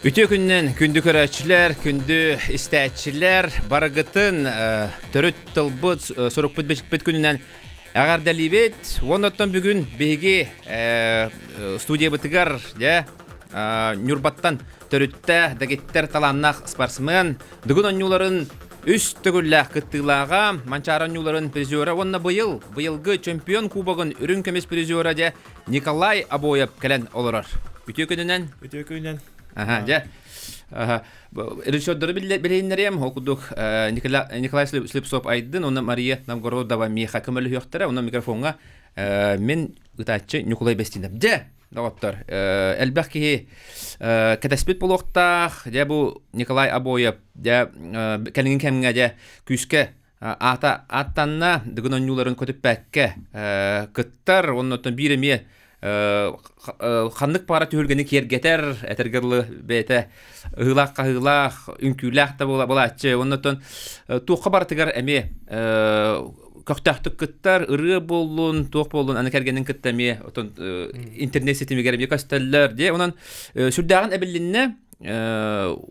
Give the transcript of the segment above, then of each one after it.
Үтүө күннэн күндү көрөөччүлэр, күндү истээччилэр, барыгытын төрүт тылбыт, сурукпут бичикпит күнүнэн эҕэрдэлиибит. Уонна оттон бүгүн биһиги студиябытыгар дьэ Ньурбаттан төрүттэ дэгиттэр талааннаах спортсмен, Дыгын оонньууларын үс төгүллээх кыттыылааҕа, Манчаары оонньууларын призера уонна быйыл быйылгы чемпион кубогын үрүҥ көмүс призера дьэ Николай Обоев кэлэн олорор. Үтүө күнүнэн. Үтүө күнүнэн. Аха, дьэ. Режиссердары билиһиннэриэм, ол курдук Николай Слепцов Айдын, уонна Мария Новгородова миэхэ көмөлөһүөхтэрэ, онно микрофоҥҥа мин ытааччы Ньукулай Бестинов. Дьэ, доҕоттор, элбэх киһи кэтэспит буолуохтаах. Дьэ, бу Николай Обоев, дьэ, кэлиҥҥи кэмҥэ дьэ күүскэ аата ааттанна, Дыгын оонньууларын көтүппэккэ кыттар, оннуттан биир эмиэ ханнык пара түһүлгэни киэргэтэр, этэргэ дылы бэйэтэ ыһыылаах-хаһыылаах, үҥкүүлээх да буолааччы. Оннуттан туохха барытыгар эмиэ көхтөөхтүк кыттар, ырыа буоллун, туох буоллун, аны кэргэнин кытта эмиэ отон интернет ситимигэр эмиэ көстөллөр. Дьэ, онон сүрдээҕин эбилиннэ.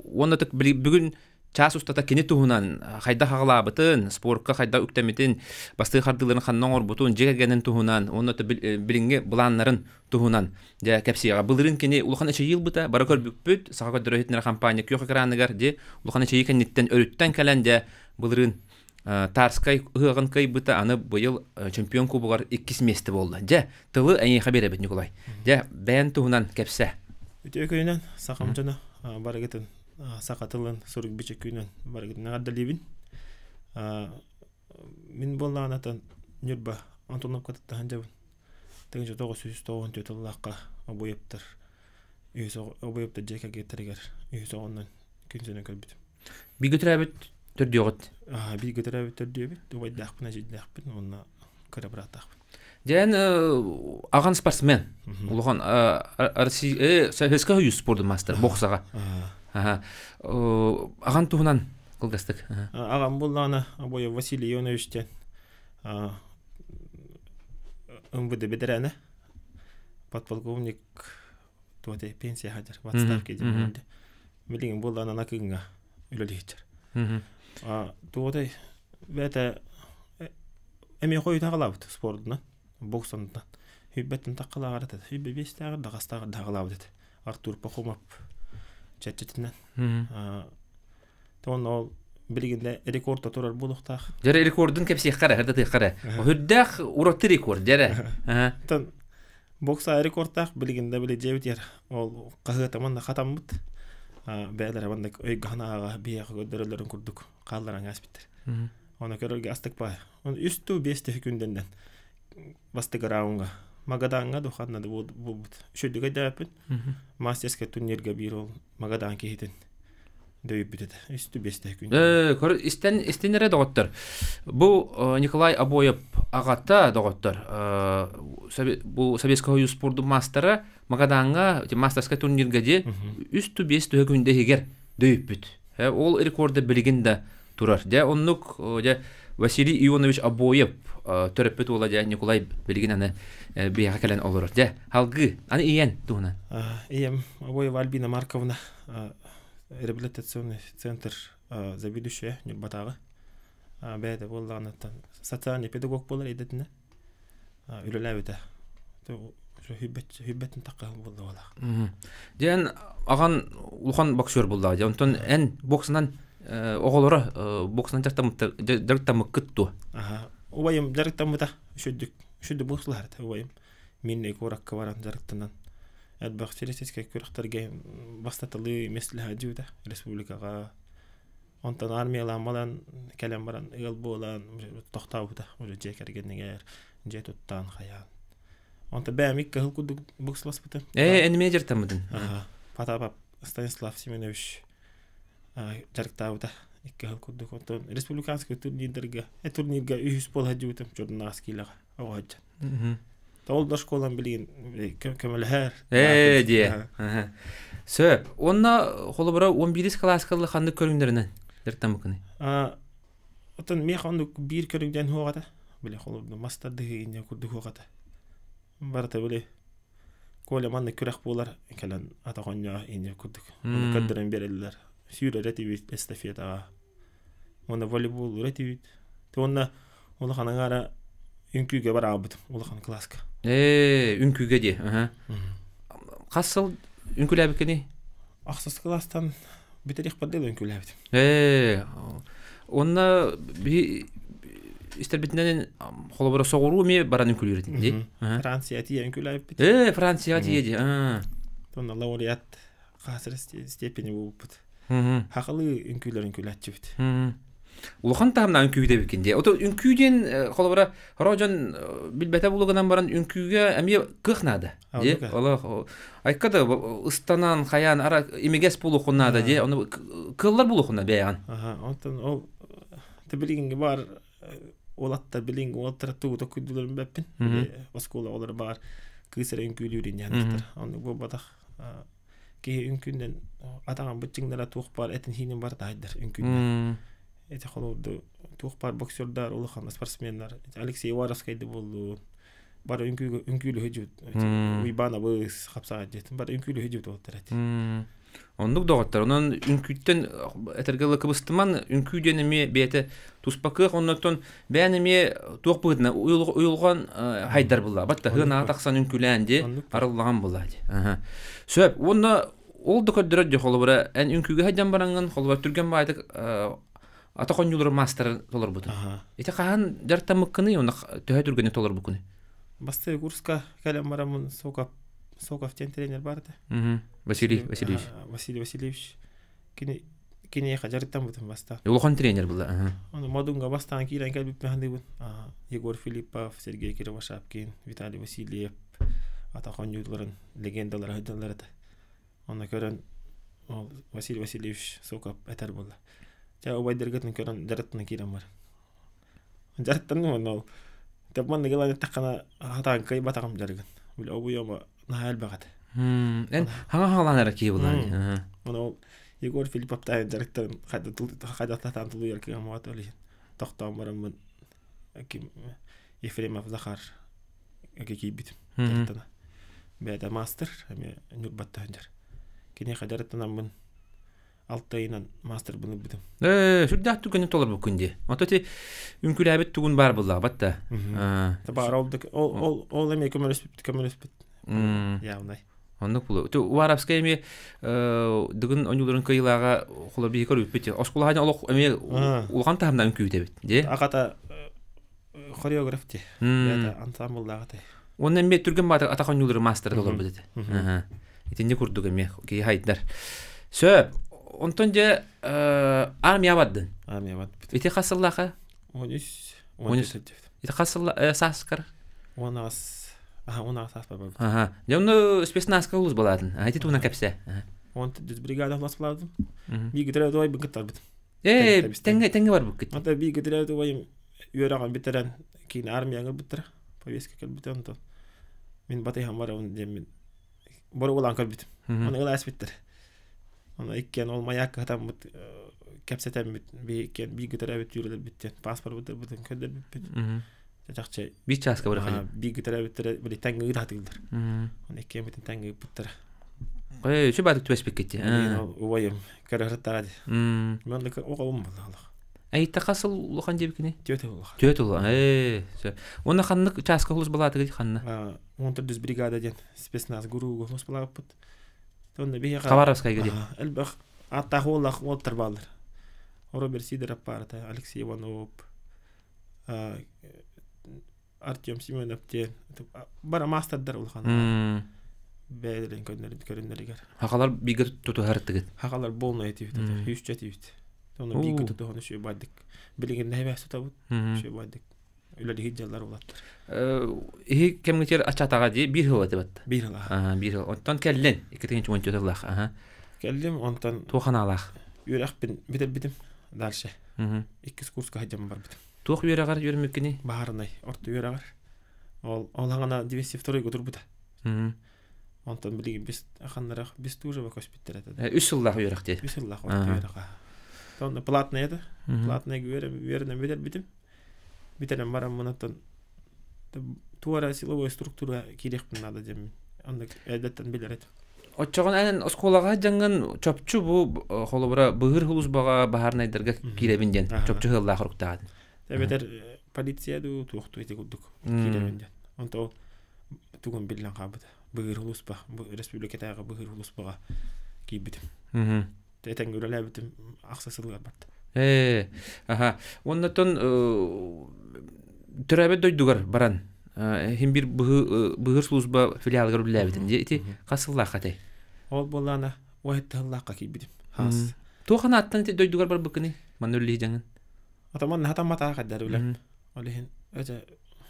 Уонна бүгүн чаас устата кини туһунан хайдах аҕалаабытын, спорка хайдах үктэммитин, бастыы хардыыларын ханна оҥорбутун, дьиэ кэргэнин туһунан уонна билиҥҥи былааннарын туһунан дьэ кэпсиэҕэ. Былырыын кини улахан эчэйии ылбыта, бары көрбүппүт, Саха көрдөрөр иһитиннэрэр хампаанньа күөх экраныгар дьэ улахан эчэйии кэнниттэн өрүттэн кэлэн дьэ былырыын Тарскай ыһыаҕын кыайбыта, аны быйыл чемпион кубогар иккис миэстэ буолла. Дьэ, тылы эйиэхэ биэрэбит, Николай. Дьэ, бэйэн туһунан кэпсэ. Үтүө күнүнэн, сахам дьоно, барыгытын саха тылын сурук бичик күнүн барыгытын эҕэрдэлиибин. Мин буоллаҕына Ньурба Антоновкатыттан сылдьабын. Тыһыынча 994 тыллаахха обуйаптар үһүс обуйаптар дьиэ кэргэттэригэр үһүс оҕоннон күн сирин көрбүтүм. Бииргэ төрөөбүт төрдүөҕүт? Бииргэ төрөөбүт төрдүөбүт, убайдаахпын, эдьиийдээхпин уонна кыра бырааттаахпын. Дьэн аҕан спортсмен. Улахан Россия Советскай Союз спордун мастер боксаҕа. Аҕан туһунан кылгастык. Аҕам буллаҕына Обоев Василий Ионович диэн МВД бэтэрээнэ, подполковник туоте пенсия хадьар в отставке диэн билигин буоллаҕына Накыҥҥа үлэлиһиччэр. Туотай бэйэтэ эмиэ хойутаҕалаабыт спордунан, боксанынан. Хүббэттэн таххалааҕар этэ, хүббэ биэстээҕэр да хастааҕар да хаҕалаабыт этэ. Артур Пахомов чэрчитинэн. Онно ол билигин да рекорд турар буолуохтаах. Дьэрэ рекордун кэпсиэххэ эрэ, ырдатыахха эрэ. Үрдээх ураты рекорд, дьэрэ. Оттон бокса рекордтаах билигин да били дьиэбитигэр ол хаһыата манна хатаммыт. Бэйэлэрэ маннык өйгө ааҕа биһиэхэ көрдөрөллөрүн курдук хаалларан ааспыттар. Оны көрөргө астык баай. Оны үс туу биэс төһө күндэннэн бастакы раундга Магадаҥҥа да ханна да буолбут. Үчүгэй дэппин. Мастерскай турнирга биир ол Магадан киһитин дөйүппүт этэ. Үстү биэстэһ күн. Көр истэн истин эрэ доҕоттор. Бу Николай Обоев аҕата доҕоттор. Бу Советский Союз спордун маастара Магадаҥҥа мастерскай турнирга ди үс ту биэс төһө күндэ иһигэр дөйүппүт. Ол рекорда билигин да турар. Дьэ оннук дьэ Василий Ионович Обоев төрөппүт уола дьэ Николай билигин аны биһиэхэ кэлэн олорор. Дьэ алгыы аны ийэн туһунан. Ийэм Обоева Альбина Марковна реабилитационный центр заведующая Ньурбатааҕы бэйэтэ буоллаҕына социальный педагог буолар идэтинэ үлэлээбитэ хүббэттин тахха буолла Диэн аҕан улахан боксер буллаҕа дьэ онтон эн боксунан оҕолоро боксунан дьарыктаммыккыт дуо убайым дьарыктаммыта үчүдүк үчүдүк боксулаһар убайым Миннэй куоракка баран дьарыктанан элбэх туристическай күрэхтэргэ бастатылыы миэстэлэһэ республикаҕа Онтон армиялаан баран, кэлэн баран ыал буолан тохтообута. Уже дьиэ кэргэнигэр дьиэ туттаан хайаан. Онтон бэйэм икки кыһыл курдук буксуласпытым. Ээ, эн эмиэ дьарыктаммытын. Аха. Потапов Станислав Семенович дьарыктаабыта икки кыһыл курдук. Онтон республиканскай турнирдарга, турнирга үһүс буола сылдьыбытым Чурдунаас киилэҕэ оҕо сылдьан. Ол да школам билигин көмөлөһөр. Ээ диэ. Сөп. Уонна холобура 11 кылааска ханнык көрүҥнэринэн дьарыктаммыккыный? Оттон миэхэ оннук биир көрүҥдэн хуоҕата. Били холобура мас тардыһыы инньэ курдук хуоҕата. Барыта били. Коля манна күрэх буолар кэлэн атах оонньоо инньэ курдук. Ону көрдөрөн биэрэллэр. Сүүрэр этибит эстафетаҕа. Уонна волейболлуур этибит. Уонна улахан аҥаара үҥкүүгэ бараабытым улахан кылааска. Ээ, үҥкүүгэ дии. Хас сыл үҥкүүлээбиккиний? Ахсыс кылаастан бүтэриэхпэр дылы үҥкүүлээбитим. Ээ, уонна биһи истэрбитинэн холобура соҕуруу эмиэ баран үҥкүүлүүр этин дии. Франция тиийэ үҥкүүлээбиппит. Ээ, Францияҕа тиийэ дии. Онно лауреат хаасыр степени буолбуппут. Хахалыы үҥкүүлэр үҥкүүлээччибит. Улахан таһымнаах үҥкүү эбиккин дии. Ото үҥкүү диэн холобура хоро дьон билбэтэ булугунан баран үҥкүүгэ эмиэ кыах наада. Дии. Олох айка да ыстанан хайаан ара имигэс булуохун наада дии. Ону кыллар булуохуна бэйэҕин. Аха, онтон ол билигинги бар уолаттар билиҥҥи уолаттар тугу токуйдуларын бэппин. Оскуола оҕолоро баар кыыс эрэ үҥкүүлүүрүн диэн Оннук буолбатах. Киһи үҥкүүнэн атаҕын быччыҥнара туох баар этин хиинин барыта хайдар үҥкүүннэн. Ити холобурду туох баар боксердар, улахан спортсменнар Алексей Уваровскайды буоллун бары үҥкүүлүһү дьүт Уйбаан абыс хапсаҕай дьиэтин бары үҥкүүлүһү дьүт уолаттар эти. Оннук доҕоттор. Онон үҥкүүттэн этэргэ дылы кыбыстыман, үҥкүү диэн эмиэ бэйэтэ туспа кыах, оннуттан бэйэн эмиэ туох быһыытынан уйулҕан хайдар булла. Батта хынаҕа тахсан үҥкүүлээн дии, арыллаҕан булла дии. Сөп. Уонна ол да көрдөрөр дии холобура эн үҥкүүгэ сылдьан бараҥҥын холобура түргэн баайдык ата хонньуулары маастарын толорбутун. Ити хаһан дьарыктаммыккыный уонна төһө түргэнник толорбуккунуй? Бастакы курска кэлэн бараммын Соков Соков диэн тренер бар этэ. Василий Васильевич. Василий Васильевич. Кини киниэхэ дьарыктаммытым бастаан. Улахан тренер была. Ону Модунга бастаан киирэн кэлбиппин саныыбын. Егор Филиппов, Сергей Кривошапкин, Виталий Васильев атах оонньууларын легендалара сылдьаллар этэ. Онно көрөн ол Василий Васильевич Соков этэр буолла. Дьэ убайдаргытын көрөн дьарыктана киирэн бар. Дьарыктанным уонна ол Тэп маннык ылан эттэххинэ хатаан кыайбатаҕым дьарыгын. Били обуйуома наһаа элбэх этэ. Эн хаҥа хаалаан эрэ киһи булаан. Ону ол Егор Филиппов таайын дьарыктарын хайдах татаан тулуйар кыаммат ол иһин тохтоон бараммын ким Ефремов Захар киирбитим дьарыктана. Бэйэтэ маастар эмиэ Ньурбаттан сылдьар. Киниэхэ дьарыктанаммын алта ыйынан маастарбын ылбытым. Ээ, сүрдээх түгэни толорбуккун дии. Ото ти үҥкүүлээбит тугун баар буллаабат да. Баар ол ол ол эмиэ көмөлөспүт көмөлөспүт. Явнай. Оннук булу. Ту Уваровскай эмиэ дыгын оонньууларын кыайыылааҕа холор биһи көрүппүт. Оскуолаһан олох эмиэ улахан таһымнан үҥкүүтэбит. Дии. Аката хореограф ти. Бэйэтэ ансамбллаах этэ. Уонна эмиэ түргэн баатыр атах оонньуулары маастара толорбут этэ. Итинник курдук эмиэ киһи хайдар. Сөп. Онтон дьэ армия бардын. Армия бардыбыт. Ити хас сыллааха? 13. 13. Ити хас сылла сааскар? 18. Аха, 18 саас барбыт. Аха. Дьэ онно спецназка улус балаатын. Ити туһунан кэпсэ. Он бригада улас балаатын. Биир гитара туой быгыттарбыт. Ээ, тэҥҥэ тэҥҥэ барбыккыт. Ата биир гитара туойым үөрэҕин бүтэрэн киин армияҥа ылбыттара. Повестка кэлбитэ онтон мин батыһан барабын диэммин боругулаан көрбүтүм. Оны ыла эспиттэр. Оны иккиэн ол маякка хатаммыт кэпсэтэммит биһи иккиэн бииргэ төрөөбүт түүлэлэрбит диэн паспорбытын көрдөрбүппүт. Чахчы биир чааска бары бииргэ төрөөбүттэрэ били тэҥҥэ ыытаатыыллар. Оны иккиэн битин тэҥҥэ ыыппыттара. Ой, үчү баатык түбэспиккит. Убайым көрө сырыттаҕа дии. Мен оҕолум буолла. Айта сыл улахан диэбикини? Түөрт улахан. Түөрт улахан. Ээ, сөп. Уонна ханнык чааска хулус балаатыгый ханна? 14 бригада диэн спецназ гурууга хулус балааппыт. Онно биһиэхэ Хабаровскайга диэн. Элбэх ааттаах уоллаах уолаттар бааллар. Роберт Сидоров баарата, Алексей Иванов, Артем Семенов диэн бара маастардар улахан бэйэлэрин көрүннэригэр. Хахалар бигэ тутуһартыгыт. Хахалар полный этибит, үсчэ этибит. Оны бигэ тутуһан үчүгэй бардык. Билигин нэһибэ сутабыт, үчүгэй бардык. Үлэлиһит дьаллар улаттар. Иһи кэмҥитигэр аччатаҕа дии биир сыл этэ батта. Биир сыл. Биир сыл. Онтон кэллин, 2014 сыллаах. Кэллим, онтон туох анаалаах? Үөрэхпин бүтэрбитим. Дальше. Иккис курска сылдьан барбытым. Туох үөрэҕэр үөрэммиккиний? Баһаарынай орто үөрэҕэр. Ол ол хаҥана 202 турбута. Онтон билигин бис ханнарах Бестужева көспүттэр этэ. Үс сыллаах үөрэх дии. Үс сыллаах орто үөрэх. Онно платный этэ. Платный үөрэнэн бүтэрбитим. Бүтэрэн бараммын оттон туора силовой структура киириэхпин наада диэммин. Оннук эрдэттэн билэр этим. Оччоҕун эн оскуолаҕа дьаҥҥын чопчу бу холобура быһыр хулусбаҕа баһаарнайдарга киирэбин диэн чопчу сыаллаах уруктаҕын. Эбэтэр полиция дуу туохтуу ити курдук киирэбин диэн. Онто ол тугун биллэн хаалбыта. Быһыр хулуспа, бу республикатааҕы быһыр хулуспаҕа киирбитим. Этэҥҥэ үлэлээбитим ахса сылыгар барда. Ээ, аха. Уоннаттан төрөөбүт дойдугар баран иһин бир быһыр служба филиалыгар үлэлээбитин дии ити хас сыллаахха этэй? Ол буоллаана уоһитта сыллаахха киирбитим. Хаас. Туох анааттан ити дойдугар барбыккыный? Манна үлэлии дьаҥын. Атаман хатамматаа хайдар үлэм. Ол иһин өтө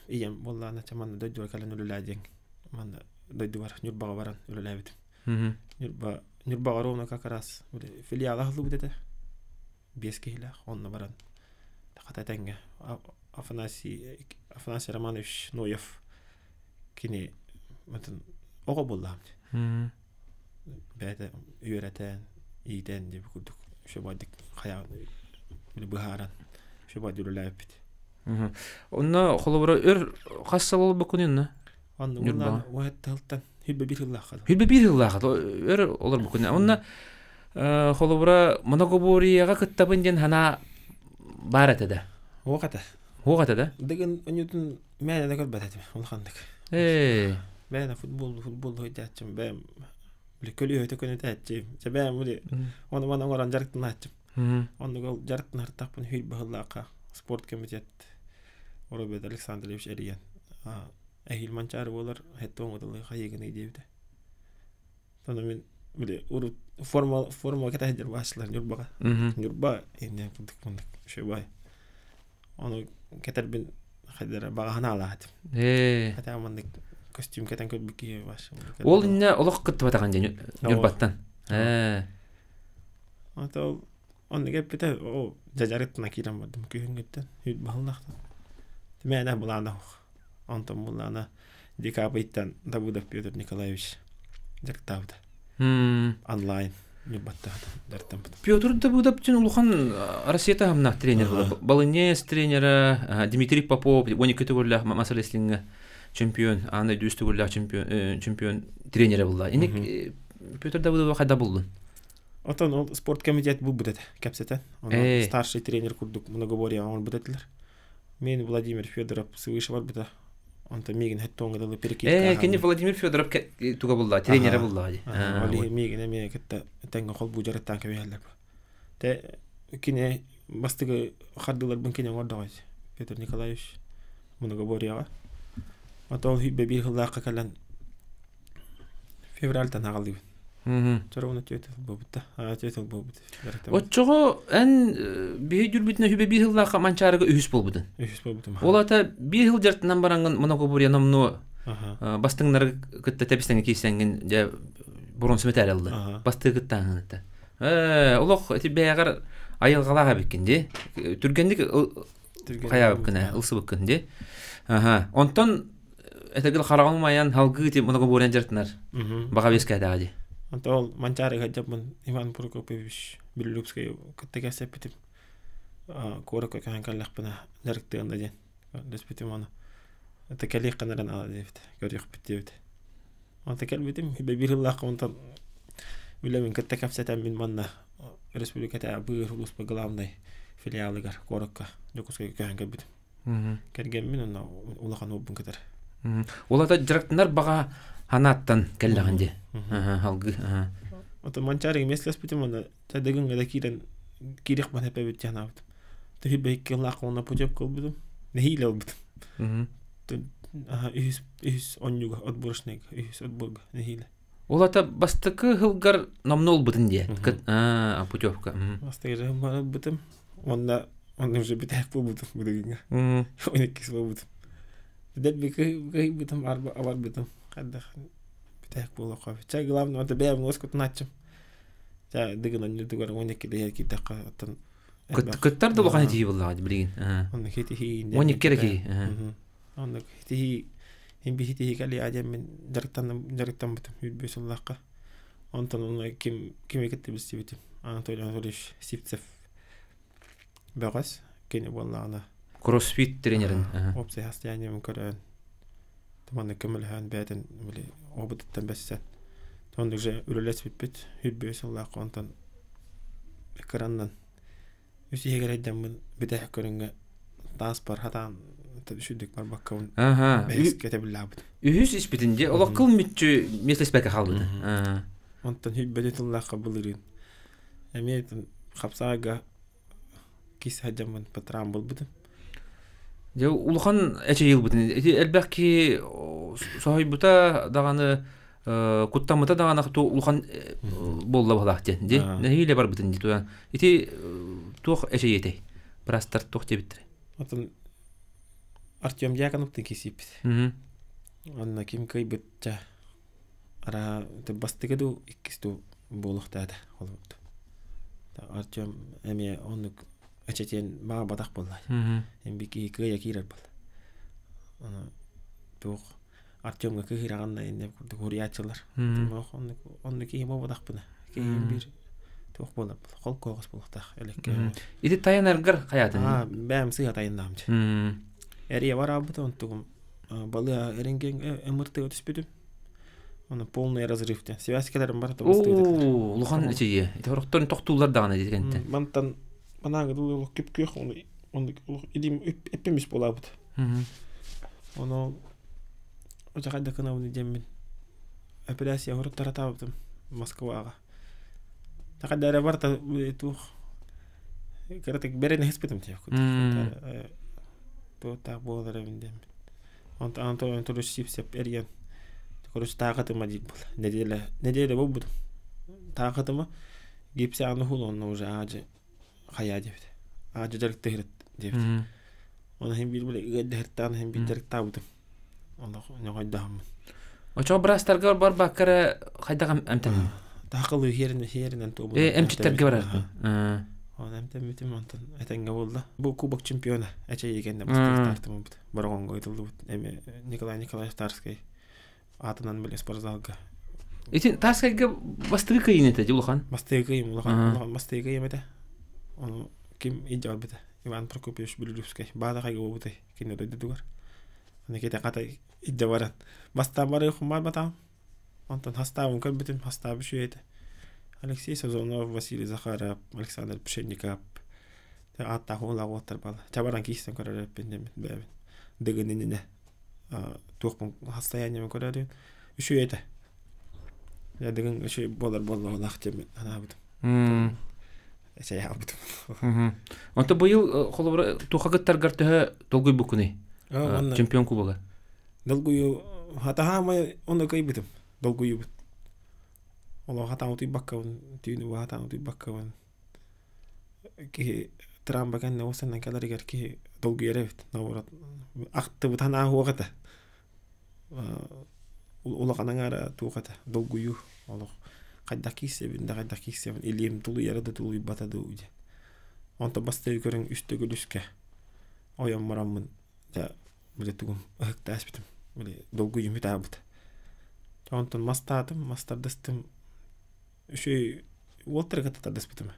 ийэм буоллаана ча манна дойдугар кэлэн үлэлээ диэн манна дойдубар Ньурбаҕа баран үлэлээбитим. Ньурба Ньурбаҕа ровно как раз филиал аһыллыбыт этэ. Биэс киһилээх онно баран хата этэҥҥэ Афанасий Афанасий Романович Ноев кини оҕо буоллаҕым дии. Бэйэтэ үөрэтэн, иитэн диэбит курдук үчүгэйдик хайаан быһааран үчүгэйдик үлэлээбиппит. Онно холобура өр хас сыл олорбуккун инна? Онно уонна уһатталтан хүббэ биир сыллаахха. Хүббэ биир сыллаахха өр олорбуккун. Онно холобура моногоборияҕа кыттабын диэн санаа баар этэ да. Уох этэ. Уох этэ да? Дыгын онньутун мээнэ да көрбөт этим улаханнык. Ээ. Бэйэ футбол футбол хойдааччым бэйэм били көлүөһөтө көнөтөөччүм. Чэ бэйэм били ону маны оҥорон дьарыктанааччым. Оннук ол дьарыктанартахпын хүл баһыллаахха спорт комитет Роберт Александрович эрийэн эһиил Манчаары буолар хэттэ оҥотоллой хайыгыный диэбитэ. Тону мин били урут форма форма кэтэһдер баачылар Ньурбаҕа. Ньурба иннэ курдук муннук үчүгэй. Ону кэтэрбин хайдара баҕа санаалаах этим. Ээ. Хотя маннык костюм кэтэн көрбүт киһи баш. Ол иннэ олох кыттыбатаҕын дьэ Ньурбаттан. Ээ. Ото оннук эппитэ о дьадьарыттана киирэн бардым күһүҥҥүттэн үүт баһыллахтан. Мээнэ былаана суох. Онтон буллаана декабрьтан Давыдов Петр Николаевич дьарыктаабыта. Онлайн дьарыктаммыт. Петр Давыдов дьин улахан Россия таһымнаах тренер буолар. Балынец тренера Дмитрий Попов 12 төгүллээх мас рестлиҥҥэ чемпион, аан дойду үс төгүллээх чемпион, чемпион тренерэ буолла. Ини Петр Давыдова хайда буллун? Отон ол спорт комитет булбут этэ, кэпсэтэн. Онон старший тренер курдук многоборье оҥорбут этилэр. Мен Владимир Федоров свыше барбыта. Онтон миигин хеттоҥҥа дылы перекидка Ээ, кини Владимир Федоров туга булла, тренерэ булла дии. Ол иһин миигин эмиэ кытта тэҥҥэ холбуу дьарыктаан кэбиһэллэр. Те кини бастакы хардыыларбын кини оҥордоҕо Петр Николаевич многоборьеҕа. Ото ол хүйбэ биир сыллаахха кэлэн февральтан аҕалыыбын. Чоругуна түөт буолбут да. Түөт буолбут. Оччоҕо эн биһи жүрбүтүнэ хүбэ биир сыллаахха Манчаарыга үһүс буолбутун. Үһүс буолбутум. Ол ата биир сыл дьартынан бараҥҥын монокобурья номнуо бастыҥнары кытта тэбистэҥҥэ киирсэҥҥин дьэ боруонса мэтээлэ ылла. Бастыы кыттааҥҥын ытта. Ээ, олох ити бэйэҕэр айылҕалаах эбиккин дии. Түргэнник хайаабыккын ээ, ылсыбыккын дии. Аха. Онтон этэгил хараҕым умайан халгыы ити многоборьян дьарыктанар баҕа үөскээтэҕэ дии. Онтон ол Манчаарыга дьаппын Иван Прокопьевич Белолюбскай кытта кэпсэппитим. Куоракка көһөн кэллэхпинэ дьарыктыан да диэн дэспитим ону. Это кэлиэххин эрэ наада диэбит, көрүөхпүт диэбит. Онто кэлбитим, биир сыллаахха онтон үлэбин кытта кэпсэтэммин манна республикатааҕы быыр улууспа главнай филиалыгар куоракка Дьокуускайга көһөн кэлбитим. Кэргэммин онно улахан уолбун кытары. Ол ата дьарыктанар баҕа ханааттан кэллэҕин дии. Алгыы. Ото Манчаарыга миэстэлэспитим уонна Дыгыҥҥа да киирэн киириэх эпэбит диэн санаабытым. Төһө икки сыллаах уонна путевка ылбытым. Нэһиилэ ылбытым. Үһүс үһүс онньуга отборочнайга үһүс отборга нэһиилэ. Ол ата бастакы сылгар номнуо ылбытын диэ. Путевка. Бастакы сылбар ылбытым. Уонна онно уже бүтэһик буолбутум Дыгыҥҥа. 12 буолбутум. Дэлби кыһыйбытым, абарбытым. Хайдах бүтэһик буолуохха. Чэ, главное, это бэйэм уоскутунааччым. Чэ, Дыгын онньутугар 12 дэһэр киирдэххэ оттон Кыттар да улахан этиһии буоллаҕа билигин. Оннук этиһии. 12 эрэ киһи. Оннук этиһии иһин биһи тиһии кэлиэ диэммин дьарыктаммытым 105 сыллаахха. Онтон онно ким кими кытта билсибитим. Анатолий Анатольевич Сивцев бөҕөс кини буоллаҕына Кроссфит тренерин. Уопсай состоянием көрөн. Манна көмөлөһөн бэйэтин били опытыттан бэссэн. Оннук же үлэлэспиппит хүрбүө сыллаах онтон кыраннан үс иһигэр айдаммын бүтэһик көрүҥҥэ тааспар хатаан үсүдүк барбаккабын бэһис кэтэбиллаабыт. Үһүс испитин дьэ олох кыл мүччү миэстэлэспэккэ хаалбыта. Онтон хүрбэти тыллаахха былырыын эмиэ хапсаайга кис сылдьаммын патран булбутум. Дьэ улахан эчэйиилбытын ити элбэх киһи соһуйбута даҕаны куттаммыта даҕаны улахан буолла баһылаах диэн ди нэһиилэ барбытын ди туйан ити туох эчэйиэтэй бырастар туох диэбиттэрэ Отон Артем Дьяконовтын кисииппит. Онно ким кыайбытча Араа бастакы дуу, иккис дуу буолуохтаата холобурду. Артем эмиэ оннук эчэтиэн баҕарбатах буолла. Эмби киһи кыайа киирэр буолла. Ону туох Артемҥа кыһыраҕын инне курдук уруйааччылар. Оннук оннук киһи буолбатахпына. Киһи биир туох буолар буолла. Хол куоҕас буолуохтаах элекке. Ити тайанаргар хайаатын? Аа, бэйэм сыыһа тайыннаам. Эрия бараабыта онтугум балыа эрингең ымыртыга түспүтүм. Оны полный разрыв диэн. Связкаларым барыта Оо, улахан эчийе. Ити хорохторун тохтуулар даҕаны дигэнтэн. Мантан манаага дылы олох күп-күөх оны оны илим эппемис буолаабыт. Ону очахайда кынабын диэммин операция хоруттаратаабытым Москваҕа. Тахайда эрэ барыта туох кыратык бэрэн эһиспитим тиэх туохтаах буолар эбин диэммин. Онтон Анатолий Анатольевич Сивцев эрийэн короче таахатыма диир буолла. Неделя неделя буолбутум. Таахатыма гипсэ аны уһун онно уже аадьы хайаа диэбит. Аадьы дьарыктыһырыт диэбит. Оны иһин биир бile ыаддаһыртаан иһин биир дьарыктаабытым. Олох ньоҕойдоһоммун. Очо бырастарга барбакка эрэ хайдах эмтэннин? Таахылыы хиэринэн хиэринэн туобун. Э эмчиттэргэ барар. Оны эмтэммитим онтон этэҥҥэ буолла. Бу кубок чемпиона эчэйигэннэ бастыктаартыммыт. Бороҕоҥҥо ыытыллыбыт эми Николай Николаевич Тарскай аатынан били спортзалга. Ити Тарскайга бастакы кыайыын этэ улахан? Бастакы кыайыым улахан улахан бастакы кыайыым этэ. Ону ким илдьэ барбыта? Иван Прокопьевич Бүлүлүпскэй баадахайга буолбутай кини дойдутугар. Аны кити хата илдьэ баран бастаан барыы хуммаатбатаҕым. Онтон хастаабын көрбүтүм, хастаабы үчүгэй этэ. Алексей Сазонов, Василий Захаров, Александр Пшенников ааттаах уолаах уолаттар бааллар. Чабаран киирсэн көрөр эппин дэммит бэйэбин. Дыгын иннинэ туохпун состояниебын көрөрүн үчүгэй этэ. Дыгын үчүгэй буолар буоллаҕалаах диэммин санаабытым. Эчэйэҕбитим. Онто быйыл холобура туохха кыттаргар төһө долгуйбуккунуй? Чемпион кубога. Долгуйу хатаһаамай ону кыйбытым. Долгуйубут. Олох хатаан утуйбаккабын, түүнү хатаан утуйбаккабын. Киһи трамба кэннэ уостанан кэлэригэр киһи долгуйар эбит. Наоборот, ахтыбыт санаа суох этэ. Улахан аҥаара туох этэ, долгуйуу. Олох хайдах киирсэбин да хайдах киирсэбин, илиим тулуйара да тулуйбата дуу диэн. Онтон бастакы көрүҥ үс төгүл үскэ ойон бараммын дьэ били тугум ыһыктааспытым били долгуйум ытаабыт онтон мастаатым мас тардыстым үчүгэй уолтары кытта тардыспытым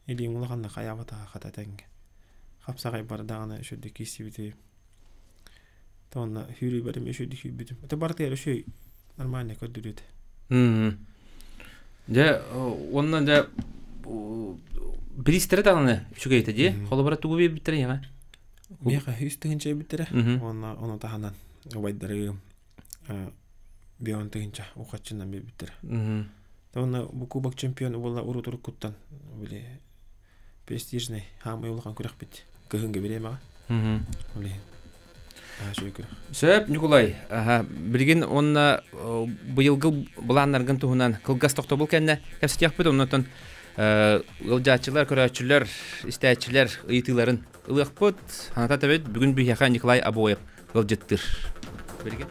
илиим улаханнык хайаабатаҕа хата тэҥҥэ хапсаҕай бардаҕына үчүгдүк киирсибитим уонна сүүрүүбэрим үчүгдүк сүүрбүтүм это барытыгар үчүгэй нормально көрдөрүөтэ Дьэ уонна дьэ бириистэрэ даҕаны үчүгэй этэ дии холобура тугу биэрбиттэрэ ийэҕэ Миэхэ 100 тыһыынча эбиттэрэ уонна ону таһынан убайдарым 50 тыһыынча ухаччынан биэрбиттэрэ. Уонна бу кубок чемпион буолла урут-уруккуттан били престижный хаамай улахан күрэхпит кыһыҥҥы бириэмэҕэ. Ол иһин үчүгэй күрэх. Сөп, Ньукулай. Аха, билигин уонна быйылгы былааннаргын туһунан кылгас тохтобул кэннэ кэпсэтиэхпит. Оннотон ыалдьааччылар, көрөөччүлэр, истээччилэр ыйытыыларын ылыахпыт. Ханата тэбит бүгүн биһиэхэ Николай Обоев ыалдьыттыыр. Билигин.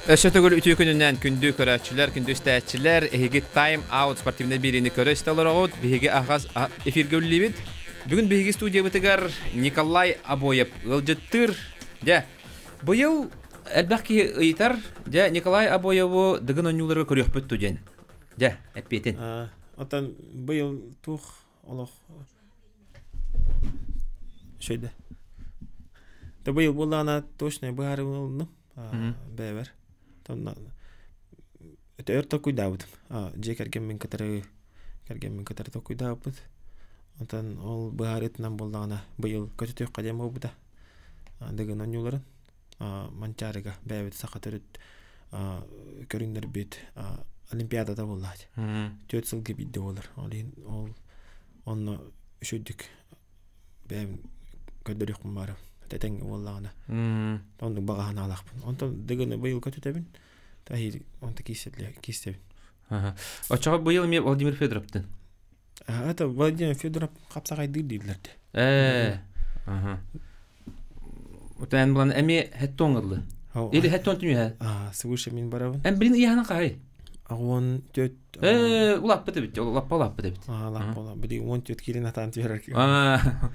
Өссө төгүл үтүө күнүнэн күндү көрөөччүлэр, күндү истээччилэр, эһиги Time Out спортивнай биэриини көрө истэ олороҕут. Биһиги аһаҕас эфиргэ үлэлиибит. Бүгүн биһиги студиябытыгар Николай Обоев ыалдьыттыыр. Дьэ, быйыл элбэх киһи ыйытар. Дьэ, Николай Обоеву Дыгын оонньууларга көрүөхпүт дуу диэн. Дьэ, эппиэтин. Отон быйыл туох олох шөйдө. Та быйыл буоллаҕына точно быһаарыыны ылынным бэйэбэр. Тонна өр толкуйдаабытым. Дьиэ кэргэммин кытары кэргэммин кытары толкуйдаабыппыт. Онтон ол быһаарыытынан буоллаҕына быйыл көтүтүөххэ диэн буолбута. Дыгын оонньууларын Манчаарыга бэйэбит саха төрүт көрүҥнэрбит олимпиадата буоллаат. Түөрт сылга биирдэ буолар. Ол иһин ол онно үчүгдүк бэйэм көрдөрүөхпүн баарым. Тэтэҥ буоллаҕына. Оннук баҕа санаалаахпын. Онтон дыгыны быйыл көтүтэбин. Таһиир онто киистэбин. Оччоҕо быйыл эмиэ Владимир Федоровтын? Это Владимир Федоров хапсаҕайдыыр дииллэр де. Ээ. Аха. Утан булан эми хеттон ыллы. Или хеттон түнүһэ. Аа, свыше мин барабын. Эн билин ыйаһынан хаһай? 14. Ээ, улаппыт эбит. Лаппа улаппыт эбит. Аа, лаппа улаппыт. Били 14 килин атаан түһэрэр. Аа,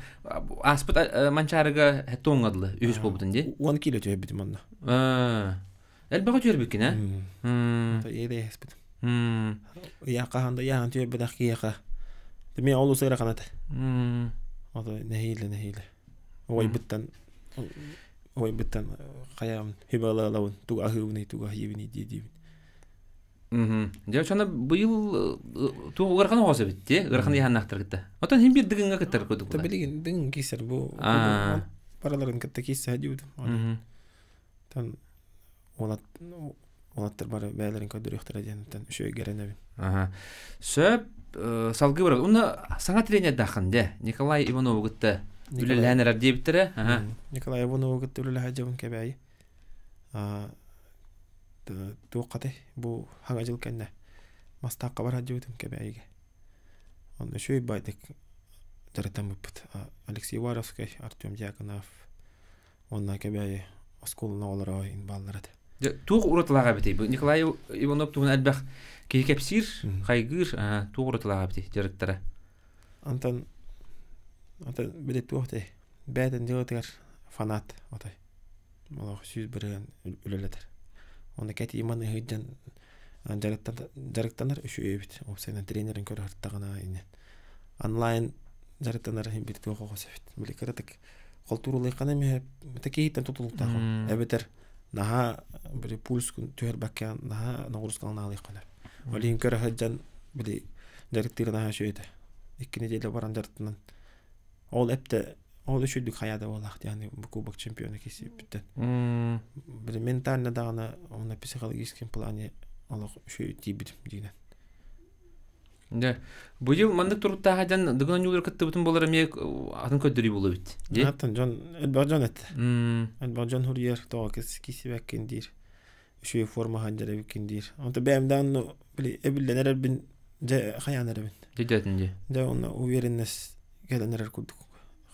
аспыт манчаарыга хеттон ыллы. Үһүс буолбутун ди. 10 кило түһэрбитим онно. Аа. Элбэҕи түһэрбиккин, ээ? Иэдэйэспит. Ыйаах хаһан да ыйааһын түһэрбэтэх киһиэхэ. Эмиэ олус ыарахан этэ. Ото нэһиилэ нэһиилэ. Уойбуттан уойбуттан хайаам хибалалабын тугу аһыыбыный тугу аһыыбыный дии диибин. Дьэ оччоно быйыл туох ыарахан оҕос эбит дии ыарахан ыйаһаннаахтар кытта. Отон хин биир дыгыҥҥа кыттар курдук. Билигин дыгын киисэр бу бараларын кытта киисэ диибит. Тан уолат уолаттар бары бэйэлэрин көрдөрүөхтэрэ диэнтэн үчүгэй эрэнэбин. Аха. Сөп салгыы барабыт. Уонна саҥа тренердааххын дэ. Николай Иванову кытта үлэлэһэн эрэр диэбиттэрэ. Аха. Николай Иванову кытта үлэлэһэ дьабын кэбээйи. Туоххатай бу хаҥа дьыл кэннэ мастаахха барар дьыбытым кэбээйигэ. Онно үчүгэй байдык дьарыктаммыппыт. Алексей Уваровскай, Артем Дьяконов, Уонна Кэбээйи оскуоланы оҕолоро бааллар этэ. Дьэ, туох уратылаах эбитий? Бу Николай Иванов туһунан элбэх киһи кэпсиир, хайгыыр, туох уратылаах эбитий дьарыктара? Антон антон били туох дэй бэйэтин дьыалатыгар фанат отой. Олох 100% үлэлэтэр. Оны кэтии маны сылдьан дьарыктанар үчүгэй эбит. Уопсайынан тренерин көрө сырыттаҕына иннин. Онлайн дьарыктанар иһин бир туох оҕос эбит. Били кыратык холтуурулуйхана эмиэ киһиттэн тутулуктаах эбэтэр наһаа били пульс түһэрбэккэ наһаа ноҕуруускалана аалыаххына ол иһин көрө сылдьан били дьарыктыыр наһаа үчүгэй этэ икки неделя баран дьарыктанан ол эптэ ол үчүгдүк хайаада буолаах диэн бу кубок чемпиона киирсибиттэн били ментально даҕаны уонна психологическом плане олох үчүгэй тиийбитим диинэн Дьэ, быйыл маннык туруктааха дьон дыгын оонньуулары кыттыбытын буолар эмиэ атын көрдөрүү буолуо эбит. Дии? Атын дьон элбэх дьон этэ. Элбэх дьон суруйар, тоҕо кисибэккин диир. Үчүгэй форма сылдьар эбиккин диир. Онто бэйэм даҕаны били эбиллэн эрэрбин дьэ хайаан эрэбин. Дьэ дьэ. Дьэ онно уверенность кэлэн эрэр курдук.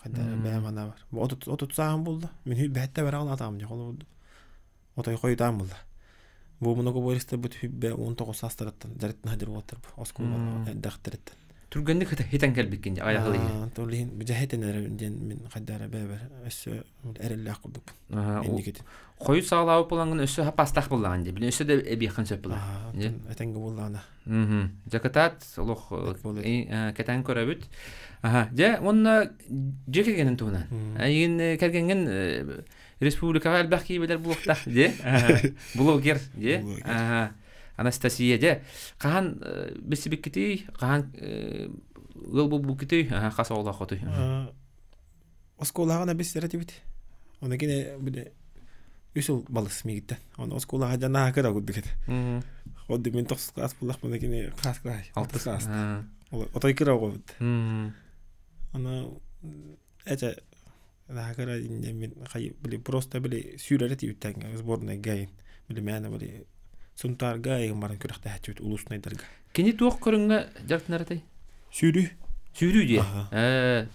Хайда бэйэм санаабар. 30 сааһым буолла. Мин бэһэттэ бараҕын атаам дьэ холобурду. Отой хойутаан булла. Бу многоборецтарбыт хүббэ 19 саастарыттан дьарыктана сылдьар уолаттар оскуола эрдэхтэриттэн. Түргэнник хитэн кэлбиккин дьэ айахыл иһин. Ол иһин дьэһитэн эрэ диэн мин хайда эрэ бэйэбэр өссө эрэллээх курдукпун. Инникитин. Хойут саҕалаабыт буолаҥҥын өссө хапастаах буллаҕын дии. Билин өссө да эбиэххин сөп буолар. Этэҥҥэ буоллаҕына. Дьэ кытаат олох кэтээн көрөбүт. Аха, дьэ уонна дьиэ кэргэнин туһунан. Эйигин кэргэҥҥин республикаҕа элбэх киибэлэр буолуохтаах дии блогер дии Анастасия дьэ хаһан билсибиккитий хаһан ыал буолбуккутуй хас оҕолооххутуй оскуолаҕа билсэр этибит оны кини били үс сыл балыс миигиттэн оны оскуолаҕа дьанаһа кыра курдук этэ Одду мин тохсус класс буллахпына кини хас класс алтыс класс отой кыра оҕобут аны эчэ Наһаа инньэ мин хай били просто били сүүрэрэ тиийбиттээҥҥэ сборнайга айын били мээнэ били Сунтаарга айын баран күрэхтэһээччибит улуснайдарга. Кини туох көрүҥҥэ дьарыктанар этэй? Сүүрүү. Сүүрүү диэ?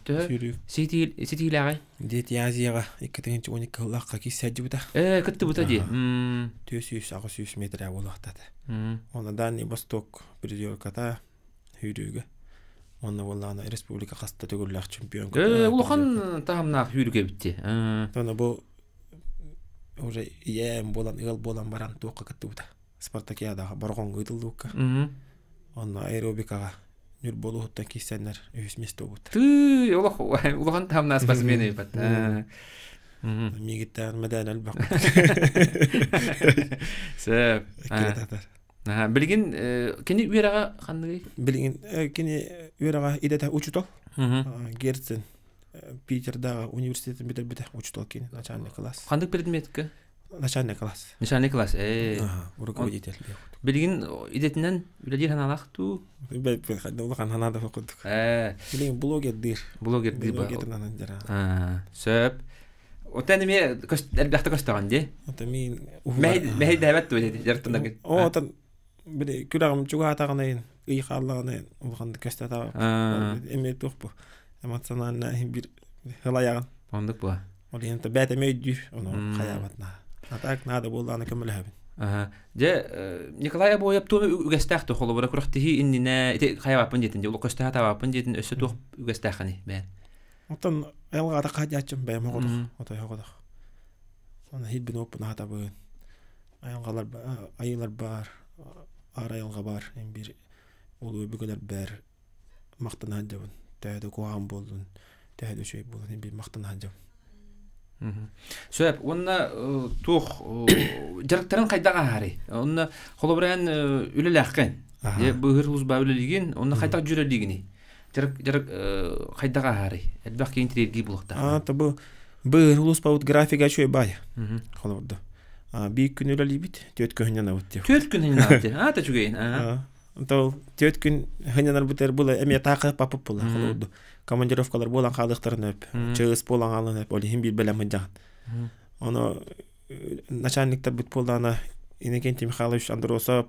Төһө? Сүүрүү. Ситиилээҕий? Дети Азияҕа 2012 сыллаахха киирсээдьибитэ. Кыттыбыта дии. 400-800 метрэ буолуохтаата. Онно Дальний Восток призерката сүүрүүгэ. Уонна буоллаҕына республика хаста төгүллээх чемпион. Улахан таһымнаах сүүрүк эбит дии. Тоно бу уже ийэм буолан ыал буолан баран туохха кыттыбыта. Спартакиадаҕа Борҕоҥҥо ыытыллыбыкка. Онно аэробикаҕа Ньурба улууһуттан киирсэннэр үһүс миэстэ буолбуттар. Тыы, олох улахан таһымнаах спортсмен эбит. Миигиттэн мэдээн элбэх. Сөп. Билигин кини үөрэҕэ ханныгый? Билигин кини үөрэҕэ идэтэ учутал. Герцен Питердааҕы университетин бүтэрбитэ учутал кини начальный класс. Ханнык предметкэ? Начальный класс. Начальный класс. Э. Руководитель. Билигин идэтинэн үлэлиир санаалаах дуу? Улахан санаада курдук. Билигин блогердыыр. Блогердыыр. Блогерынан дьара. Сөп. Отан эмиэ элбэхтэ көстөҕүн дии. Ото мин Мэһэйдээбэт дуо дьарыктанаргын? О, отон били күрэҕим чугаһаатаҕына ый хааллаҕына улаханнык көстө Эмиэ туох бу эмоционально бир хылайаҕын. Оннук буо. Ол иһин бэйэтэ эмиэ өйдүүр, ону хайаабат наһаа. А так надо буоллаҕына көмөлөһөбүн. Дьэ, Николай Обоев туох үгэстээх туох холобура күрэхтэһии иннинэ ити хайаабаппын диэтин, дьэ көстө хатаабаппын диэтин өссө туох үгэстээххиний бэйэн? Оттон айылҕата хаадьааччым бэйэм оҕотох, отой оҕотох. Аны хилбин оппун аһатабын. Айылҕалар айыылар баар, аар айылҕа баар, бир улуу өбүгэлэр махтана сылдьабын. Төһө да куһаҕан буоллун, төһө да үчүгэй буоллун, бир махтана сылдьабын. Сөп. Уонна туох дьарыктарын хайдах ааһарый? Онно холобура эн үлэлээххин. Быыһыр служба үлэлиигин, онно хайдах дьүөрэлиигиний? Дьарык дьарык хайдах ааһарый? Элбэх киһи интириэргии булуохтаах. Аа, табы быыһыр улууспабыт графига үчүгэй баай. Холобурда. Биир күн үлэлиибит, түөрт күн хынньанабыт диэх. Түөрт күн хынньанабыт диэх. Аа, та үчүгэйин. Онтон түөрт күн хынньанарбытыгар була эмиэ таакы папып була холобурду. Командировкалар буолан хаалыахтарын өп. Чыыс буолан хаалан өп. Ол иһин биир бэлэм сылдьаҕын. Ону начальниктарбыт буоллаҕына Иннокентий Михайлович Андросов,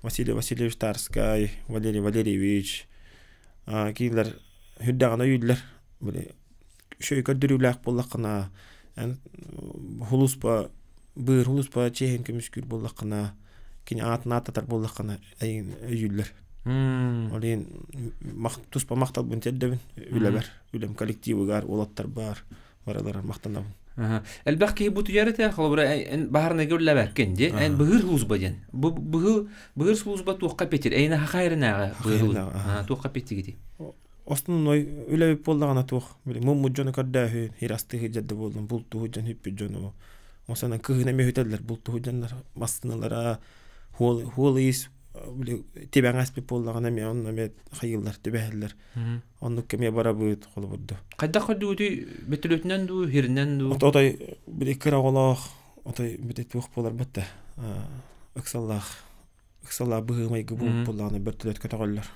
Василий Васильевич Тарскай, Валерий Валерьевич кинилэр үрдэҕинэ өйүүллэр. Били үчүгэй көрдөрүүлээх буоллаххына эн хулуспа быыр хулуспа чиэһин көмүскүүр буоллаххына кини аатын ааттатар буоллаххына эйигин өйүүллэр. Ол иһин туспа махталбын тиэрдэбин үлэбэр, үлэм коллективыгар, уолаттарбар барыларар махтанабын. Элбэх киһи бутуйар этэ, холобура эн баһарныга үллэбэккин ди, эн быһыыр служба диэн. Бу быһыы быһыыр служба туохха петир? Эйна хахайрынааҕы быһыыр туохха петигити? Основной үлэбит буоллаҕына туох били муммут дьону көрдөөһүн, хирастыһы дьадда буоллун, бултуһу дьон хүппүт дьону. Осанан кыһын эмиэ үтэллэр бултуһу дьоннор массыыналара хуол хуол ис били тибэҥ аспыт буоллаҕына эмиэ онно эмиэ хайыыллар түбэһэллэр. Оннук эмиэ барабыт холобурду. Хайдах көрдүгүтүй бөтүлүөтүнэн дуу, хиринэн дуу? Отой били кыра оҕолоох, отой били туох буолар бытта ыксаллаах ыксаллаах быһыы-майгы буоллаҕына бөртөлөт көтөҕөллөр.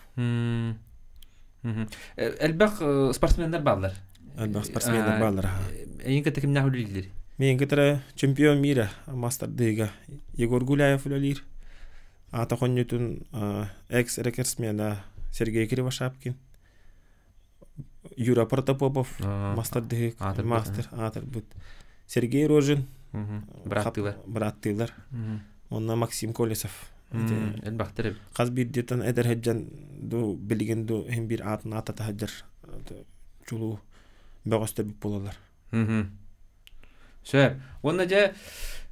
Элбэх спортсменнар бааллар. Элбэх спортсменнар бааллар. Эйин кытта кимнээх үлэлииллэр? Миин кытары чемпион мира мастардыыга Егор Гуляев үлэлиир. Аата хонньутун экс-рекордсмена Сергей Кривошапкин. Юра Протопопов мастардыһык мастер аатырбыт Сергей Рожин бырааттыылар бырааттыылар онно Максим Колесов элбэхтэр эбит хас биирдиттэн эдэр сылдьан ду билигин ду иһин биир аатын ааттата сылдьар чулуу бөҕөстөрбүт буолаллар Сөп. Уонна дьэ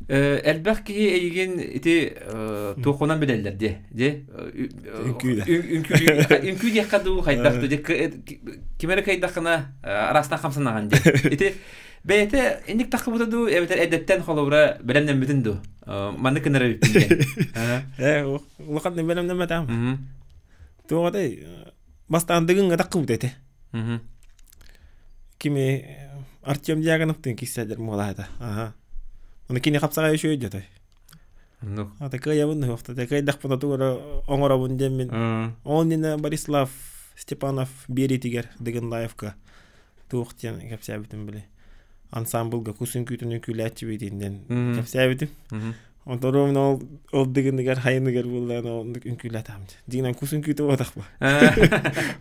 элбэх киһи эйигин ити туохунан билэллэр диэ. Дьэ үҥкүү диэххэ дуу хайдах дуу дьэ ким эрэ кыайдаххына араастаан хамсанаҕын диэ. Ити бэйэтэ инник таххыбыта дуу эбэтэр эрдэттэн холобура бэлэмнэммитин дуу маннык гынар эбиппин диэн. Ээ улахан бэлэмнэммэтэҕим. Туоҕатай бастаан дыгыҥҥа таххыбыт этэ. Кими Артем Дьяконовтыын киирсэллэр буолаата. Аха. Оны кини хапсаҕай үчүгэй дьотой. Оннук. Ата кыайабын уохта кыайдахпына тугу эрэ оҥоробун диэммин. Ол иннинэ Борислав Степанов биэриитигэр Дыгын Лаевка туох диэн кэпсээбитим били. Ансамблга кус үҥкүүтүн үҥкүүлээччибит диэн кэпсээбитим. Онтон ровно ол ол дыгыныгар хайыныгар буоллаҕына оннук үҥкүүлэтэҕим. Дьиҥинэн кус үҥкүүтэ буолбатах ба.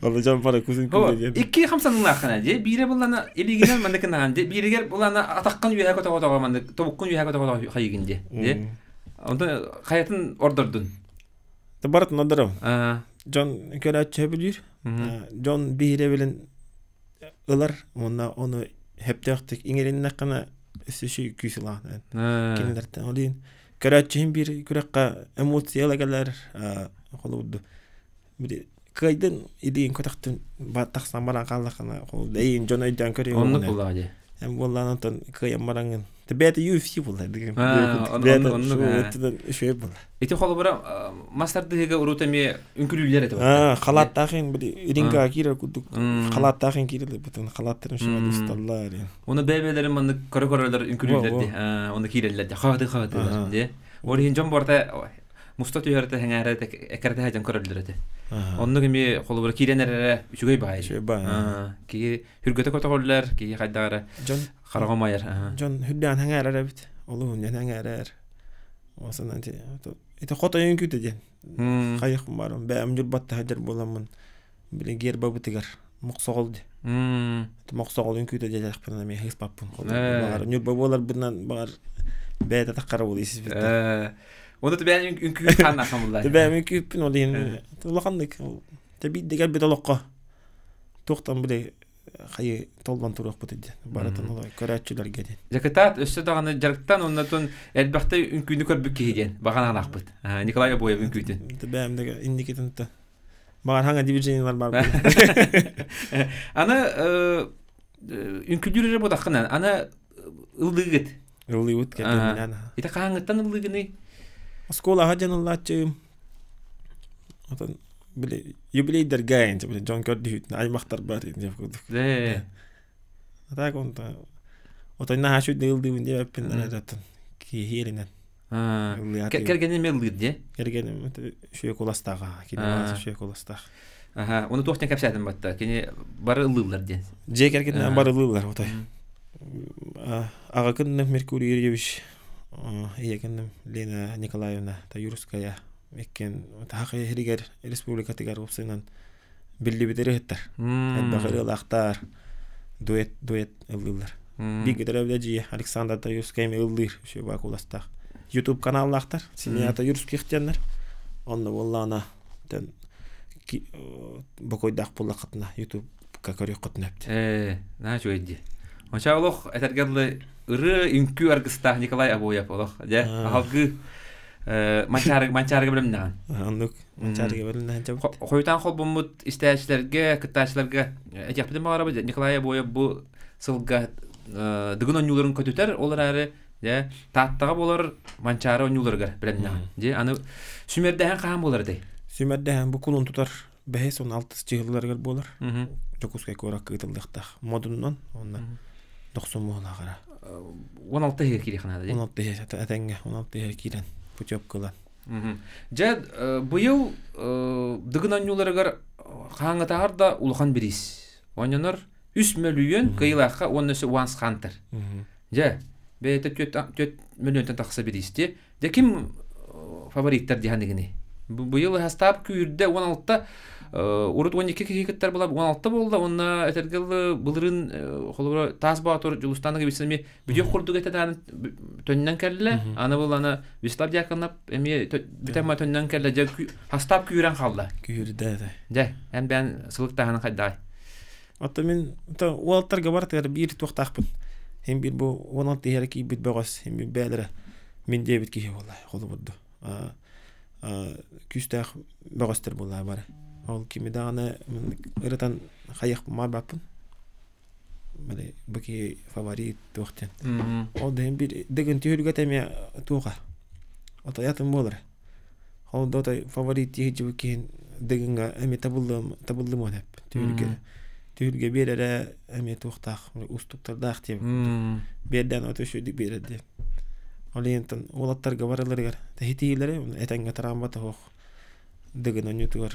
Ол дьон бары кус үҥкүүтэ диэн. Икки хамсаныылааххына дии. Биирэ буллана илиигинэн маннык гынаҕын дии. Бииригэр буллана атаххын үөһэ көтөҕө-көтөҕө маннык тобуккун үөһэ көтөҕө-көтөҕө хайыгын дии. Дии. Онтон хайатын ордордун? Барытын ордоробун. Дьон көрөөччү сөбүлүүр. Дьон биһирэбилин ылар уонна ону сөптөөхтүк иҥэриннэххинэ өссө күүс ылаҕын кинилэртэн ол иһин көрөөччүһүн биир күрэххэ эмоция кэлэр холобурду били Кыайдын илиин көтөхтүн тахсан баран хааллаххына эйин дьон өйдөөн көрүө. Оннук буоллаҕа дии. Эн буоллаан онтон кыайан бараҥын. Бэйэтэ UFC буолла. Бэйэтэ оннук үчүгэй буолла. Ити холобура мас тардыһыыга урут эмиэ үҥкүлүүллэр этэ. Халааттаахын били ринга киирэр курдук халааттаахын киирэлэр бутун халааттарын шуга усталлар. Оны бэйбэлэрин маннык көрө-көрөлөр үҥкүлүүллэр ди. Оны киирэллэр ди. Хааты хаатылар ди. Ол иһин дьон барыта муста түһэртэ сэҥээрэ эккирэтэ дьон көрөллөр этэ. Оннук эмиэ холобура киирэн эрэрэ үчүгэй баай. Үчүгэй баай. Киһи хүргэтэ көтөҕүллэр, киһи хайдах эрэ дьон хараҕа умайар. Дьон хүрдээн сэҥээрэр эбит. Олуһун дьон сэҥээрэр. Осынан ити хотойун күүтэ диэн. Хайых барым бэйэм дьурбатта сылдьар буоламмын били гербабытыгар мохсоҕол ди. Мохсоҕолун күүтэ диэтэхпинэ эмиэ хыыспаппын. Баҕар Ньурба буоларбынан баҕар бэйэтэ таххара буолуо исиспиттэр. Оны түбээн үҥкүү хааннааххан буллаа. Түбээн үҥкүүппүн ол иһин улаханнык тэбиирдэ кэлбит олоххо туохтан били хайы толлон туруохпут диэн барытын олой көрөөччүлэргэ диэн. Дьакытаат өссө даҕаны дьарыктан оннотун элбэхтэ үҥкүүнү көрбүт киһи диэн баҕан анаахпыт. Николай Обоев үҥкүүтүн. Түбээн да инникитин Баҕар хаҥа движениелар бар. Аны үҥкүүлүүр эрэ буолаххына, аны ыллыыгыт. Ыллыыбыт кэлэн. Ити хаһааҥҥыттан ыллыыгыный? Оскуолаҕа дьон ыллааччы. Отон били юбилейдэргэ инче били дьон көрдүүтүн аймахтар бар инче курдук. Ээ. Атак онта отон наһаа үчүгэй ыллыыбын диэбэппин эрэ киһиэринэн. Кэргэним ыллыыр дии. Кэргэним үчүгэй куластаах. Кини үчүгэй куластаах. Аха, оны туох диэн кэпсээтим батта. Кини бары ыллыыллар диэн. Дьиэ кэргэнинэн бары ыллыыллар отой. Аҕа кынным Меркурий Юрьевич, ийэ кынным Лена Николаевна Таюрская иккиэн Саха иһигэр республикатыгар уопсайынан биллибит ырыһыттар. Элбэх ырыалаахтар, дуэт дуэт ыллыыллар. Бииргэ төрөөбүт эдьиийэ Александр Таюрскай эмиэ ыллыыр үчүгэй куоластаах. YouTube каналлаахтар, Семья Таюрских диэннэр. Онно буоллаҕына тэн бокуойдаах буоллаххытына YouTube-ка көрүөххүтүн эбит. Ээ, наһаа үчүгэй дии. Онча олох этэргэ дылы ырыа үҥкүү аргыстаах Николай Обоев олох дьэ аһалгыы Манчаарыга Манчаарыга бэлэмнэҕин. Оннук Манчаарыга бэлэмнээн дьабыт. Хойутаан холбоммут истээччилэргэ, кыттааччыларга этиэхпитин баҕарабыт. Николай Обоев бу сылга Дыгын оонньууларын көтүтэр, ол эрээри дьэ Тааттаҕа буолар Манчаары оонньууларыгар бэлэмнэҕин. Дьэ аны сүмэрдэһэн хаһан буолар этэй? Сүмэрдэһэн бу кулун тутар бэһис уон алтыс чыһылларыгар буолар. Дьокуускай куоракка ыытыллыахтаах. Модуннан уонна дохсун муһулааҕара. 16 иһигэр киириэххэ наада дии. 16 иһэ этэҥҥэ 16 иһэ киирэн путевка ылан. Дьэ быйыл Дыгын оонньууларыгар хаһааҥҥытааҕар да улахан бириис. Оонньонор 3 мөлүйүөн кыайыылаахха уонна өссө Once Hunter. Дьэ, бэйэтэ 4 мөлүйүөнтэн тахса бириисти. Дьэ ким фавориттар дии саныгыный? Быйыл хастаап күүрдэ 16 урут 12 киһи кыттар була 16 буолла уонна этэргэ дылы былырыын холобура Таас Боотур Дьулустаан Гависин эмиэ бүтүөх курдук этэ даҕаны төннөн кэллэ. Аны был аны Вячеслав Дьяконов эмиэ бүтэн ма төннөн кэллэ. Дьэ хастаап күүрэн хаалла. Күүрдэ этэ. Дьэ, эн бэйэн сылыктааһынын хайдаҕай? Оттон мин уолаттарга барытыгар биир туохтаахпын. Хин биир бу 16 иһэрэ киирбит бөҕөс, хин биир бээлэрэ мин диэбит киһи буолла, холобурду. Күүстээх бөҕөстөр буолла бары. Ол кими даҕаны ырытан хайыах баппын. Били бу киһи фаворит туох диэн. Ол да биир дыгын түһүлгэтэ эмиэ туоха. Отойатын буолар. Ол да отой фаворит тиһи киһин дыгыҥҥа эмиэ табыллыам табыллымыан эп. Түһүлгэ түһүлгэ биэрэрэ эмиэ туохтаах уустуктардаах диэбит. Биэрдээн ото үчүгүйдүк биэрэр диэн. Ол иһин уолаттарга барыларыгар тэһитиилэри этэҥҥэ тарааммата суох дыгын онньутугар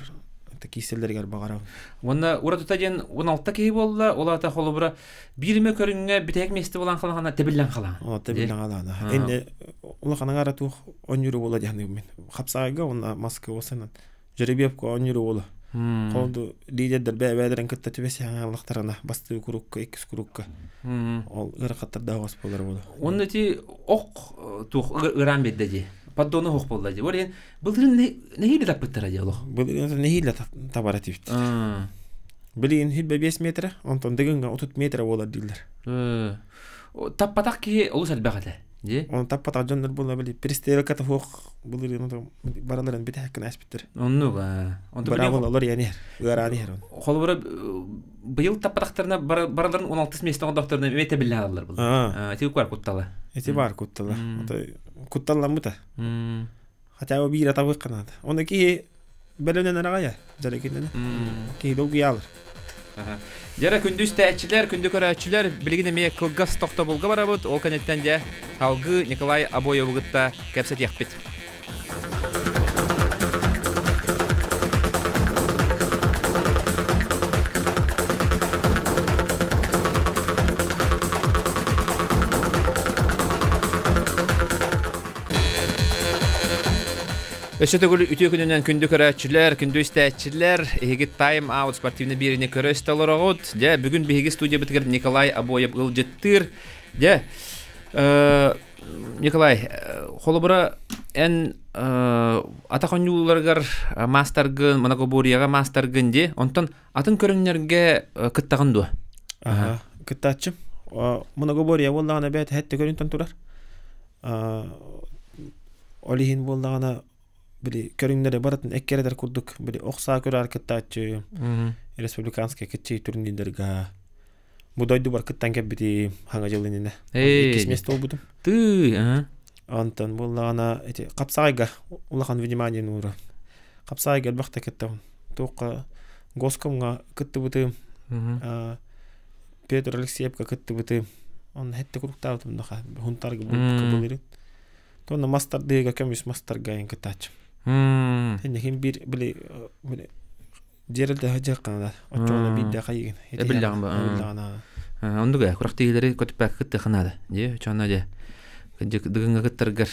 кииссэллэригэр баҕарабын. Уонна уратыта диэн 16 киһи буолла, ол аата холобура биир эмэ көрүҥҥэ бүтэһик миэстэ буолан халаҕана тэбиллэн халаан. О, тэбиллэн халаана. Энне улахан аҥара туох онньууру буола диэн мин. Хапсаайга уонна маска осанан жеребьевка оонньуур уола. Холду лидердэр бэйэ-бэйэлэрин кытта түбэсиһэн ааллахтарына бастыы курукка, иккис курукка ол ыарахаттардаах ос буолар буола. Уонна ити ох туох ыраан биэрдэ дии. Поддону ох буолла дии. Ол иһин былырын нэһиилэ таппыттара дии олох. Былырын нэһиилэ табара тибит. Билигин хилбэ 5 метрэ, онтон дыгыҥҥа 30 метрэ буолар дииллэр. Таппатах киһи олус элбэх этэ. Ди? Оны таппатах дьоннор була били перестрелката хуох былырыын бараларын бүтэһэккин ааспыттар. Оннук аа. Онто Браво олор яни ыараан иһэр он. Холобура быйыл таппатахтарына бараларын 16 месте оҥордохторуна эмиэ тэбиллэ хаалаллар был. Ити куар куттала. Ити бар куттала. Кутталламмыта. Хотя бы биир атабык канаада. Оны киһи бөлөнөн араҕайа дьарыкиннene. Киһи долгуйаалар. Дьэрэ күндү истээччилэр, күндү көрөөччүлэр, билигин эмиэ кылгас тохтобулга барабыт. Ол кэнниттэн дьэ салгыы Николай Обоеву кытта кэпсэтиэхпит. Өссө төгүл үтүө күнүнэн күндү көрөөччүлэр, күндү истээччилэр, эһиги Time Out спортивный биэриини көрө истэ олороҕут. Дьэ, бүгүн биһиги студиябытыгар Николай Обоев ыалдьыттыыр. Дьэ, Николай, холобура, эн атах оонньууларыгар маастаргын, монокоборияҕа маастаргын дии, онтон атын көрүҥнэргэ кыттаҕын дуо? Аха, кыттааччым. Монокобория буоллаҕына бэйэтэ хэттэ көрүнтэн турар. Ол иһин буоллаҕына били көрүҥнэри барытын эккирэтэр курдук били ох саа көрөр кыттааччы республиканскай кытчый турнирдарга бу дойдубар кыттан кэлбити хаҥа дьыл иннинэ иккис место буолбутум. Тыы, Онтон буоллаҕына ити хапсаҕайга улахан внимание нуура. Хапсаҕайга элбэхтэ кыттабын. Туохха Госкомҥа кыттыбытым. Петр Алексеевка кыттыбытым. Онно хэтте куруктаабытым да хунтарга былырын. Тонна мастардыыга көмүс мастарга эн кыттааччым. Хин бир били били дьиэрэлдэ хадьыахханада оччоҕуна биирдэ хайыгын. Эбиллэҕин ба. Эбиллэҕин Оннук курахтыылары көтүппэккэ кыттыахханаада. Дьэ, оччоҕуна дьэ дыгыҥҥа кыттаргар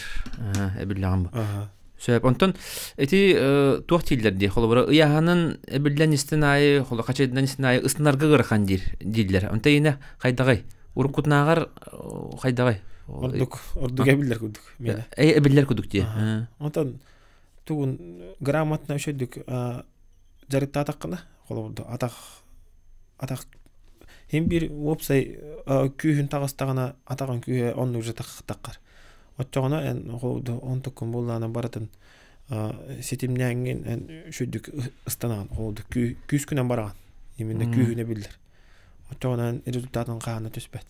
эбиллэҕин ба. Сөп. Онтон ити туох дииллэр дии, холобура, ыйааһынын эбиллэн истин аайы, хачайданан истин аайы ыстынарга ыарахан диир дииллэр. Онто иинэ хайдаҕай? Уруккутунааҕар хайдаҕай? Ордук, ордук эбиллэр курдук миэнэ. Эбиллэр курдук дии. Онтон тугун грамотно үчүгдүк дьарыктаатаххына, холобурда атах атах хин биир уопсай күүһүн таҕыстаҕына атаҕын күүһэ оннук уже таххар. Оччоҕуна эн онтуккун буоллаҕына барытын ситимнээҥҥин эн үчүгдүк ыстанаҕын холобур күүскүнэн бараҕын именно күүһүнэ биллэр оччоҕуна эн результатын хаана түспэт.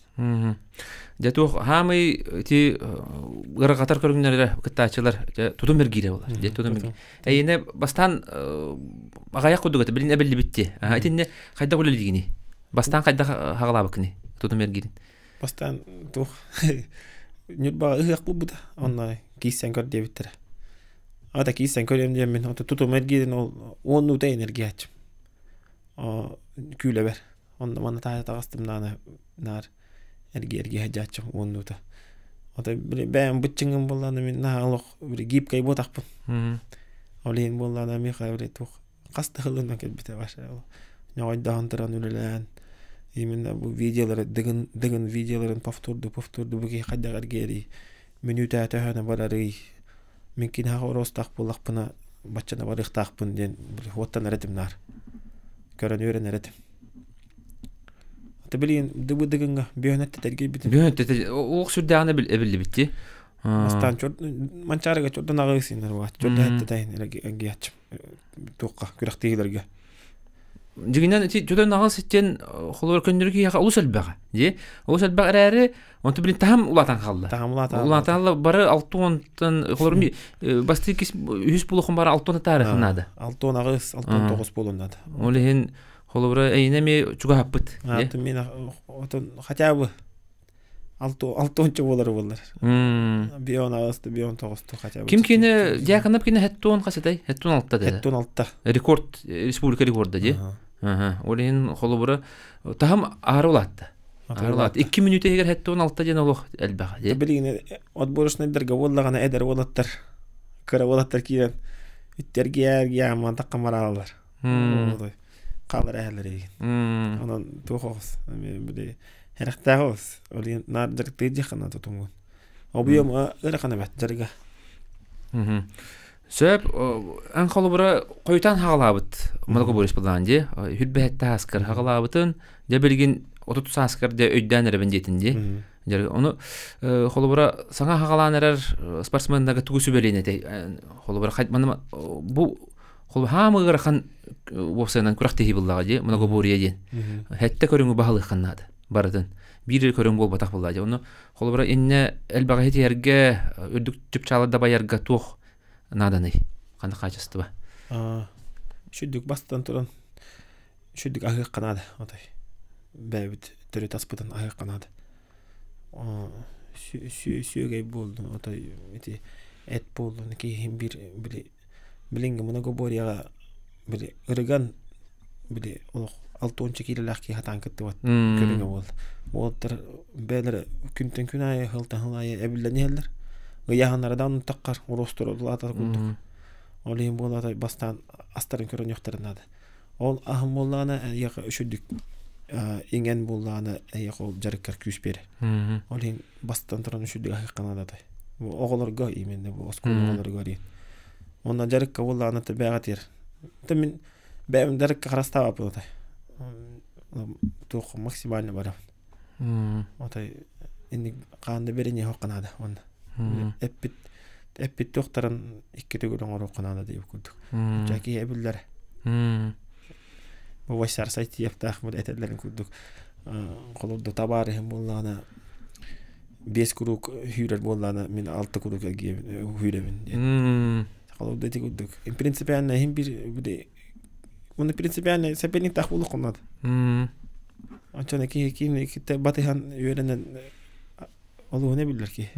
Дьэ туох хаамый ити ыарахатар көрүҥнэрэ кыттааччылар тутум эргиирэ буолар. Дьэ тутум Эйиэнэ бастаан аҕайах курдук этэ билин эбиллибитти. Итиннэ хайдах үлэлиигиний? Бастаан хайдах хаҕалаабыккыный тутум эргиирин? Бастаан туох Ньурбаҕа ыһыах буолбута. Онно киирсэн көр диэбиттэрэ. Ата киирсэн көрүөм диэммин, ото тутум эргиирин ол уоннуута энергияччым. Күүлэбэр. Онно манна таайа таҕыстым наана наар эргиэрги сылдьааччым уоннуута. Ото били бэйэм быччыҥым буоллаҕына мин наһаа олох били гибкай буотахпын. Ол иһин буоллаҕына миэхэ били туох хас да сылынан кэлбитэ вообще ньоҕойдоон туран үлэлээн именно бу видеолары дыгын дыгын видеоларын повторду повторду бу киһи хайдах эргиэрий мүнүүтэ төһөнө барарый мин киниэхэ ороостаах буоллахпына баччана барыахтаахпын диэн уоттанар этим наар көрөн үөрэнэр этим Ата билигин дыбы дыгыҥҥа бүөнэттэ тергийбитим. Бүөнэттэ уох сүрдээҕинэ эбиллибит дии. Бастаан Манчаарыга чордон аҕыы синнэр буолаат. Чордон этте тайын эргийааччым. Туохха күрэхтиһиилэргэ. Дьиҥинэн ити чордон аҕыс итиэн холобур көннөрү киһиэхэ олус элбэҕэ. Дии. Олус элбэх эрээри онту билин таһым улаатан хаалла. Таһым улаатан. Улаатан хаалла бары 60-тан холобур бастыы кис үһүс булуохун бары 60 таары наада. 68, 69 буолуон наада. Ол иһин холобура эйине эми чугаһаппыт. Мен отон хотя бы алтонча болар болар. Бион агысты, бион тоғысты хотя бы. Ким кини Дьяконов кини хеттуон хасытай? Хеттуон алта деді. Хеттуон алта. Рекорд, республика рекорда ди. Ол иһин холобура таһым аһары улаатта. Аһары улаатта. 2 мүнүүтэ иһигэр хеттуон алта диэн олох элбэх. Билигин отборочнайдарга буоллаҕына эдэр уолаттар, кыра уолаттар киирэн үттэргиэр гиаман таккамараалар. Хаалар эһэлэр игин. Онон туох оҕус били Эрэхтээх оҕус. Ол иһин наар дьарыктыыр дьиэххэ тутуҥҥун. Обуйом ыарахан эбэт дьарыга. Сөп, эн холобура хойутаан хаҕалаабыт Многоборец былаан дии. Хүрбэһэтте ааскар хаҕалаабытын, дьэ билигин 30 ааскар дьэ өйдөөн эрэбин диэтин дии. Ону холобура саҥа хаҕалаан эрэр спортсменнарга тугу сүбэлиэн этэй? Холобура бу хаама ыарахан уопсайынан күрэхтэһии буллаҕа дии, многоборье диэн. Хэттэ көрүҥү баһылыаххын наада барытын. Биир көрүҥ буолбатах буоллаҕа дии. Ону холобура иннэ элбэҕи ситиһэргэ, үрдүк чыпчаалы дабайарга туох нааданый? Ханна хаачыстыба? Сүрдүк бастан туран сүрдүк аһыахха наада отой. Бэйэбит төрүт аспытын аһыахха наада. Сүөгэй буоллун, отой ити эт буоллун киһи бир били билиҥҥи многоборьеҕа били ырыган били олох алтуонча киилэлээх киһи хатаан кыттыбат көрүҥэ буолла. Уолаттар бэйэлэрэ күнтэн күн аайы сылтан сыл аайы эбиллэн иһэллэр. Ыйааһыннара да онтаххар уруостура улаатар курдук. Ол иһин буолаата бастаан астарын көрөнүөхтэрин наада. Ол аһын буоллаҕына эйиэхэ үчүгдүк иҥэн буоллаҕына эйиэхэ ол дьарыккар күүс биэрэр. Ол иһин бастатан туран үчүгдүк аһыахха наада. Оҕолорго именно бу оскуола оҕолоругар диэн. Уонна дьарыкка буоллаҕына бэйэҕэ тиэр. Мин бэйэм дьарыкка харастаабаппын отой. Туох максимально барабын. Отой инник хаанда бэриниэххэ наада уонна. Эппит эппит туохтарын икки төгүл оҥоруохха наада диэбит курдук. Дьэ киһи эбиллэр. Бу Васяр Сайтиевтаах бу этэллэрин курдук холобурда табаарыһым буоллаҕына биэс куруук сүүрэр буоллаҕына мин алта куруук эргийэбин сүүрэбин диэн. Холобурда ити курдук. Принципиально иһин бир уонна принципиально сэппэниктаах буолуоххун наада. Ончон киһи киин батыһан үөрэнэн олуһуна биллэр киһи.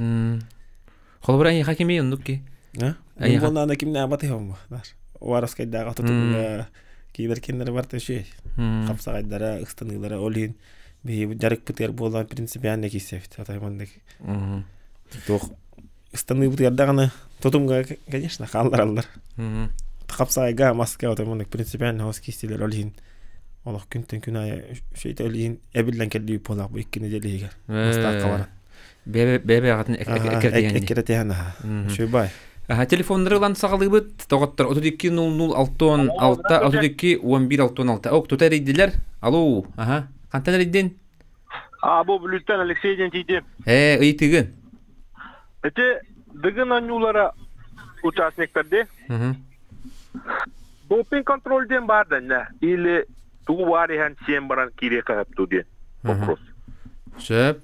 Холобура эйиэхэ кимий оннук ки? Мин буоллаҕына кимнээх батыһабын Уаровскайдааҕы тутулуга киилэр кинилэр барыта үчүгэй. Хапсаҕайдара, ыстаныылара ол иһин биһиги дьарыкпытыгар буолан принципиально киирсэбит. Атай маннык туох ыстаныыбытыгар даҕаны тутумга, конечно, хааллараллар. Хапсаҕайга, маска отой маннык принципиально хос киирсилэр ол иһин олох күнтэн күн аайы үчүгэй ол иһин эбиллэн кэллибит буолаах бу икки нэдиэлэ иһигэр. Мастаахха баран. Бэйэ-бэйэҕитин эккирэтиһэн аха. Үчүгэй. Телефоннары ылан саҕалыыбыт. Доҕоттор 32 00 66 32 11 66. Ок, тута эрийдилэр. Алло, аха. Хантан эрийдин? А, бу Бүлүүттэн Алексей диэн тиийдим. Ээ, ыйытыгын. Ити Дыгын оонньуулара участниктар дии. Допинг контроль диэн баар да иннэ. Или тугу баар иһэн сиэн баран киириэххэ сөп дуу диэн вопрос. Сөп.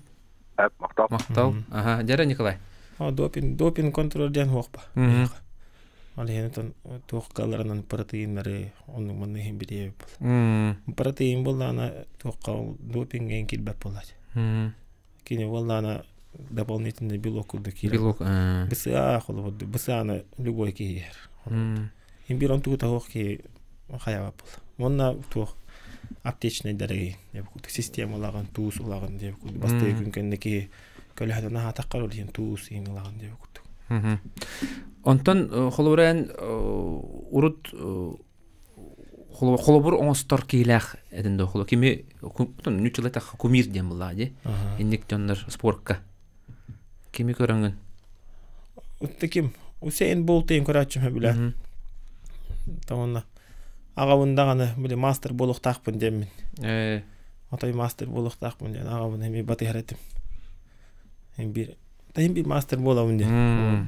Махтал. Махтал. Аха, дьэрэ Николай. Допинг, допинг контроль диэн хуохпа. Ол иһин туох кыалларынан протеиннары оннук манна иһин билиэбит буолла. Протеин буоллаҕына туохха допиҥҥа киирбэт буоллааччы. Кини буоллаҕына дополнительный белок курдук киирэр. Белок. БСА холобур БСАны любой киһи иһэр. Имбир он тугу туох киһи хайаабат буолла. Уонна туох аптечнайдары системалааҕын туус улаҕын диэбит курдук бастакы күн кэннэ киһи көлөһөнөн аһаатаххар ол иһин туус иһин ылаҕын диэбит курдук. Онтон холобура эн урут холобур оҥостор киһилээх этин доо холо кими ньуччалатах кумир диэн буллаа дии инник дьоннор спортка кими көрөҥүн Утта ким Усейн Болтейн көрөөччүм сөбүлээн Тоҕонно аҕабын даҕаны били мастер буолуохтаахпын диэммин отой мастер буолуохтаахпын диэн аҕабын эмиэ батыһар этим биир таһым биир мастер буолабын диэн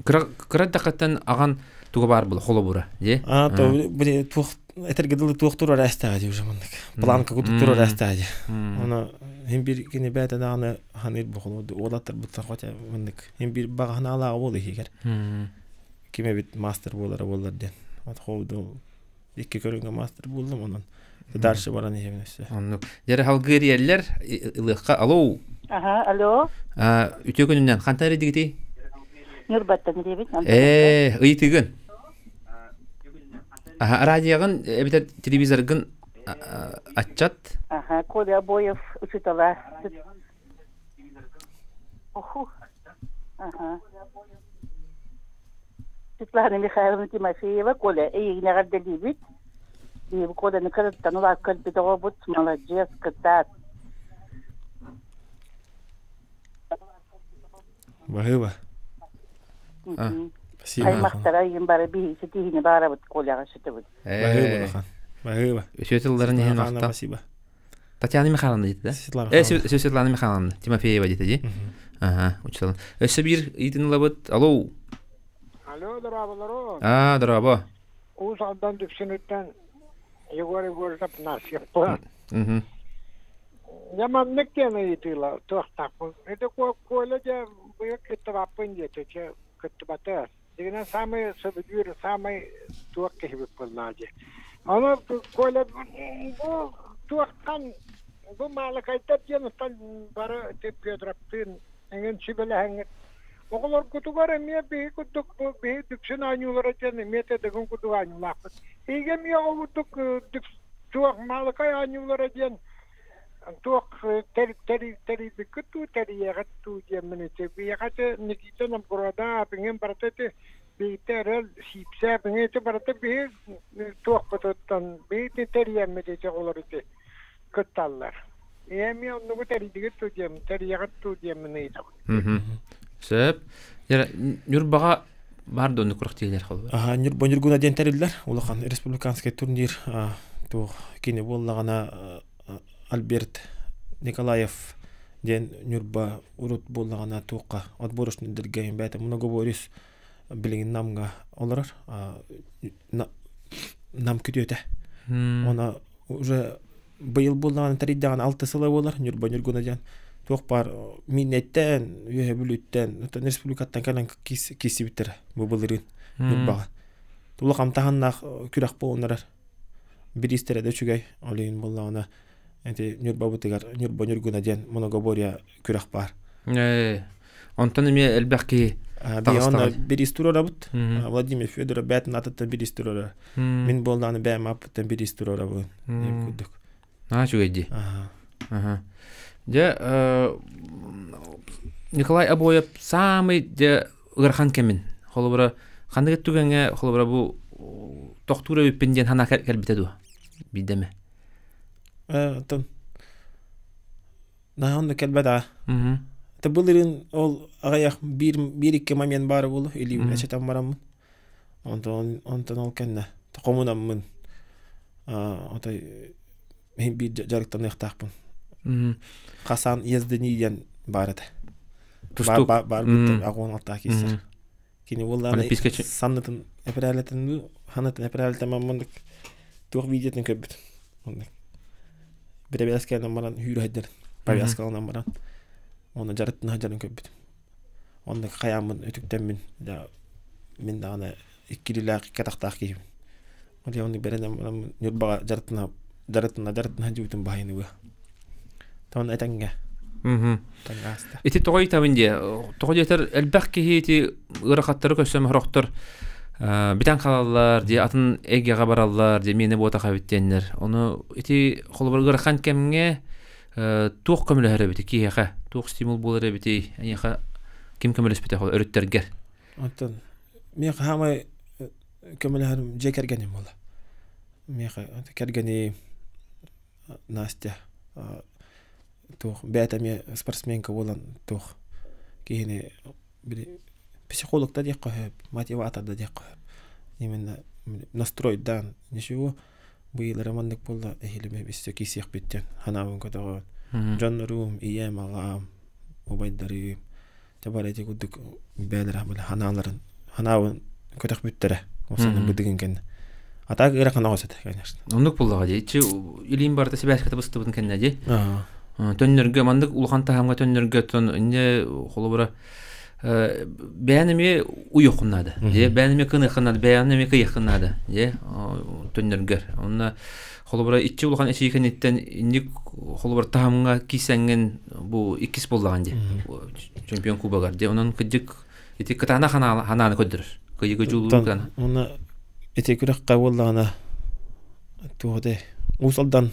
кыра кыра эрдэххиттэн аҕан туга баар була холобура дии а то били туох этэргэ дылы туох турар ээстэҕэ дии уже маннык планка курдук турар ээстэҕэ дии ону хин биир кини бэйэтэ даҕаны ханыыр бу холобур уолаттарбыттан хотя маннык хин биир баҕа санаалааҕа буол иһигэр ким эбит мастер буолара буоллар диэн вот холобур икки көрүҥҥэ мастер буоллум онон дальше баран иһэбин өссө оннук дьэрэ халгыы эрийэллэр ылыахха алло Аха, алло. Үтүө күнүнэн хантан эрийдигитий Ньурбаттан эрийэбит. Ээ, ыйытыгын. Аха, радиоҕын эбэтэр телевизоргын аччат. Аха, Коля Обоев учуутала. Оху. Аха. Светлана Михайловна Тимофеева, Коля, эйигин эҕэрдэлиибит. Биһиги Коляны кырыттан улаат көрбүт оҕобут, маладьыас, кытаат. Баһыыба. Спасибо. Аймахтара иһин бары биһиги ситиһини баарабыт Коляҕа сүтүбүт. Баһыыба улахан. Баһыыба. Үтүө тылларын иһин махтал. Спасибо. Татьяна Михайловна диэтэ да? Светлана Э, Михайловна. Светлана Михайловна Тимофеева диэтэ дии. Ага, учуутал. Өссө биир ыйытын ылабыт. Алло. Алло, дорооболору. А, дорообо. Уус Алдан Дүпсүнүттэн Егор Егорович Афанасьев. Дьэ маннык диэн ыйытыыла туохтаахпын. Это Коля дьэ быйыл кыттыбаппын диэтэ, чэ кыттыбата. Дигинэн самый сөбүлүүр, самый туох киһибит буоллаҕа дии. Ону Коля бу туохтан бу Маалыкайдар диэн оттон бары Петровтыын эҥин сүбэлэһэҥҥит Оҕолоргутугар эмиэ биһи курдук бу биһи Дүпсүн оонньуулара диэн эмиэ да Дыгын курдук оонньуулаахпыт. Эһиги эмиэ ол курдук туох Маалыкай оонньуулара диэн туох тэрийбиккит дуу, тэрийэҕит дуу диэммин ити. Биһиэхэ ити Никита Новгородов иҥин барыта ити биһиги эрэл Сиипсээп иҥин ити барыта биһи туохпутуттан биһи тэрийэммит ити оҕолор ити кытталлар. Ийэ эмиэ оннугу тэрийдигит дуу диэм, тэрийэҕит дуу диэммин ыйытабын. Сөп. Ньурбаҕа баар да оннук күрэхтэһиилэр холобур. Аха, Ньурба Ньургуна диэн тэриллэр. Улахан республиканскай турнир туох кини буоллаҕына Альберт Николаев диэн Ньурба урут буоллаҕына туохха отборочнайдарга бэйэтэ многоборец билигин Намҥа олорор. Нам күтүөтэ. Она уже быйыл буоллаҕына тэрийдэҕинэ алта сыла буолар Ньурба Ньургуна диэн туох баар Мииннэттэн, Үөһэ Бүлүүттэн, оттон республикаттан кэлэн киирсибиттэрэ бу былырыын Ньурбаҕа. Улахан таһыннаах күрэх буолан эрэр. Бириистэрэ да үчүгэй. Ол иһин буоллаҕына ити Ньурбабытыгар Ньурба Ньургуна диэн многоборье күрэх баар. Онтон эмиэ элбэх киһи Онно бириис туруорабыт. Владимир Федоров бээтин атыттан бириис туруорар. Мин буоллаҕына бэйэм аппыттан бириис туруорабын. Курдук. Аа, үчүгэй дии. Аха. Дьэ, Николай Обоев саамай дьэ ыарахан кэмин. Холобура, ханнык түгэҥҥэ холобура бу тохтуур эбиппин диэн санаа кэлбитэ дуо? Биирдэ эмэ. Оттон Наһаа онно кэлбэт аа. Это былырыын ол аҕыйах биир биир икки момент баара буолуо илиибин эчэтэн бараммын. Онтон онтон ол кэннэ хомунаммын отой иһин биир дьарыктаныахтаахпын. Хасан ездыни диэн баар этэ. Тустуук. Баар баар аҕуон алтаах киирсэр. Кини буоллаҕына саннытын эпэрээлэтин ханатын эпэрээлэтин маннык туох видеотын көрбүт. Оннук. Бэрэбээскээнэн баран хүүрүһэйдэрин повязкаланан баран уонна дьарыктана сылдьарын көрбүтүм. Оннук хайааммын үтүктэммин мин даҕаны иккилиилээх икки атахтаах киһибин. Ол оннук бэрэнэн баран Ньурбаҕа дьарыктана дьарыктана дьарыктана сылдьыбытым баһыйыныга. Тон этэҥҥэ. Тэҥҥэ ааста. Ити тоҕо ыйытабын диэ. Тоҕо диэтэр элбэх киһи ити ыарахаттары көрсөн сорохтор бүтэн хаалаллар дии атын эйгэҕэ бараллар дии миэнэ буотах эбит диэннэр. Ону ити холобур ыарахан кэмҥэ туох көмөлөһөр эбитий киһиэхэ? Туох стимул буолар эбитий? Эйиэхэ ким көмөлөспүтэ өрүттэргэр? Оттон миэхэ хаамай көмөлөһөрүм дьиэ кэргэним буолла. Миэхэ кэргэним Настя туох бэйэтэ эмиэ спортсменка буолан туох киһини били психолог да диэххэ сөп, мотиватор да диэххэ сөп. Именно настройдаан ничего быйылара маннык буолла эһилими өссө киирсиэхпит диэн санаабын көтөҕөн дьоннорум, ийэм, аҕам, убайдарым дьэ бары ити курдук бэйэлэрэ били ханааларын ханаабын көтөхпүттэрэ ол быдыгын кэннэ а так ыарахан оҕус этэ конечно Оннук буоллаҕа дии. Ичи илиим барыта сибээскэ табыстыбытын кэннэ дии. Төннөргө маннык улахан таһымҥа төннөргө тон инне холобура бэйэн эмиэ уйуоххун наада. Дьэ бэйэн эмиэ кыныаххын наада, бэйэн эмиэ кыйыаххын наада. Дьэ төннөргөр. Онно холобура иччи улахан эчии кэнниттэн инник холобура таһымҥа киисэҥҥин бу иккис буоллаҕын дии. Чемпион кубогар дии. Онон кырдьык ити кытаанах ханааны көрдөрөр. Кыйыгы дьулуур кытаана. Уонна ити күрэххэ буоллаҕына туох этэй Уус Алдан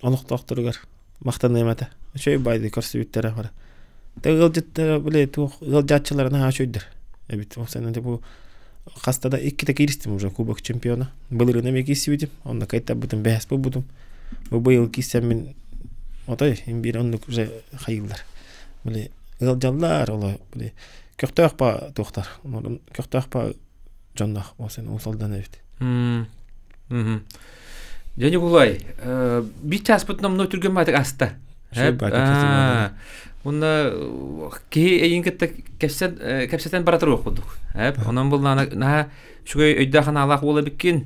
олохтоохторугар махтаныам этэ. Үчүгэй баайды көрсүбүттэрэ бары. Тэ ыалдьыттара били туох ыалдьааччылара наһаа үчүгэйдэр эбит. Ол сэнэ бу хаста да иккитэ кииристим уже кубок чемпиона. Былырыын эмиэ киирсибитим. Онно кайтарбытым, бэһэс буолбутум. Бу быйыл киирсэммин отой биир оннук уже хайыыллар. Били ыалдьаллар оло били көхтөөх па туохтар. Көхтөөх па дьоннох ол сен Уус Алдан эбит. Дьэ Ньукулай, биир чааспыт номнуо түргэн баатык аста. Уонна киһи эйин кытта кэпсэтэн бара туруох курдук. Онон буллаана наһаа үчүгэй өйдөөх анаалаах уола эбиккин.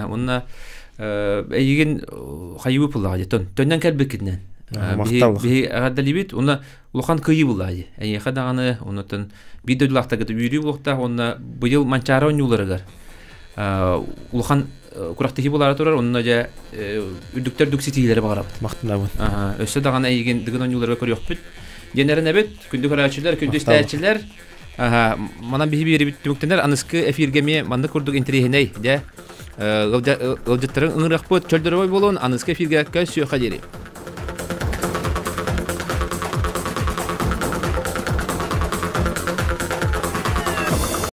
Уонна эйигин хайыы пуллаҕа дьэ төннөн кэлбиккитинэн. Биһи эҕэрдэлиибит уонна улахан кыайыы буллаҕа дии. Эйиэхэ даҕаны оннуттан биир дойдулаахтарга үөрүү буолуохтаах уонна быйыл Манчаары оонньууларыгар улахан күрэхтэһии буолаары турар онно дьэ үрдүктэр үрдүк ситиһиилэри баҕарабыт. Махтанабын. Өссө даҕаны эйигин Дыгын оонньууларга көрүөхпүт. Диэн эрэнэбит. Күндү көрөөччүлэр, күндү истээччилэр. Манан биһи биэрибит түмүктэнэр аныскы эфиргэ эмиэ маннык курдук интэриэһинэй дьэ ыалдьыттарын ыҥырыахпыт. Чөл доруобай буолун, аныскы эфиргэ көрсүөххэ диэри.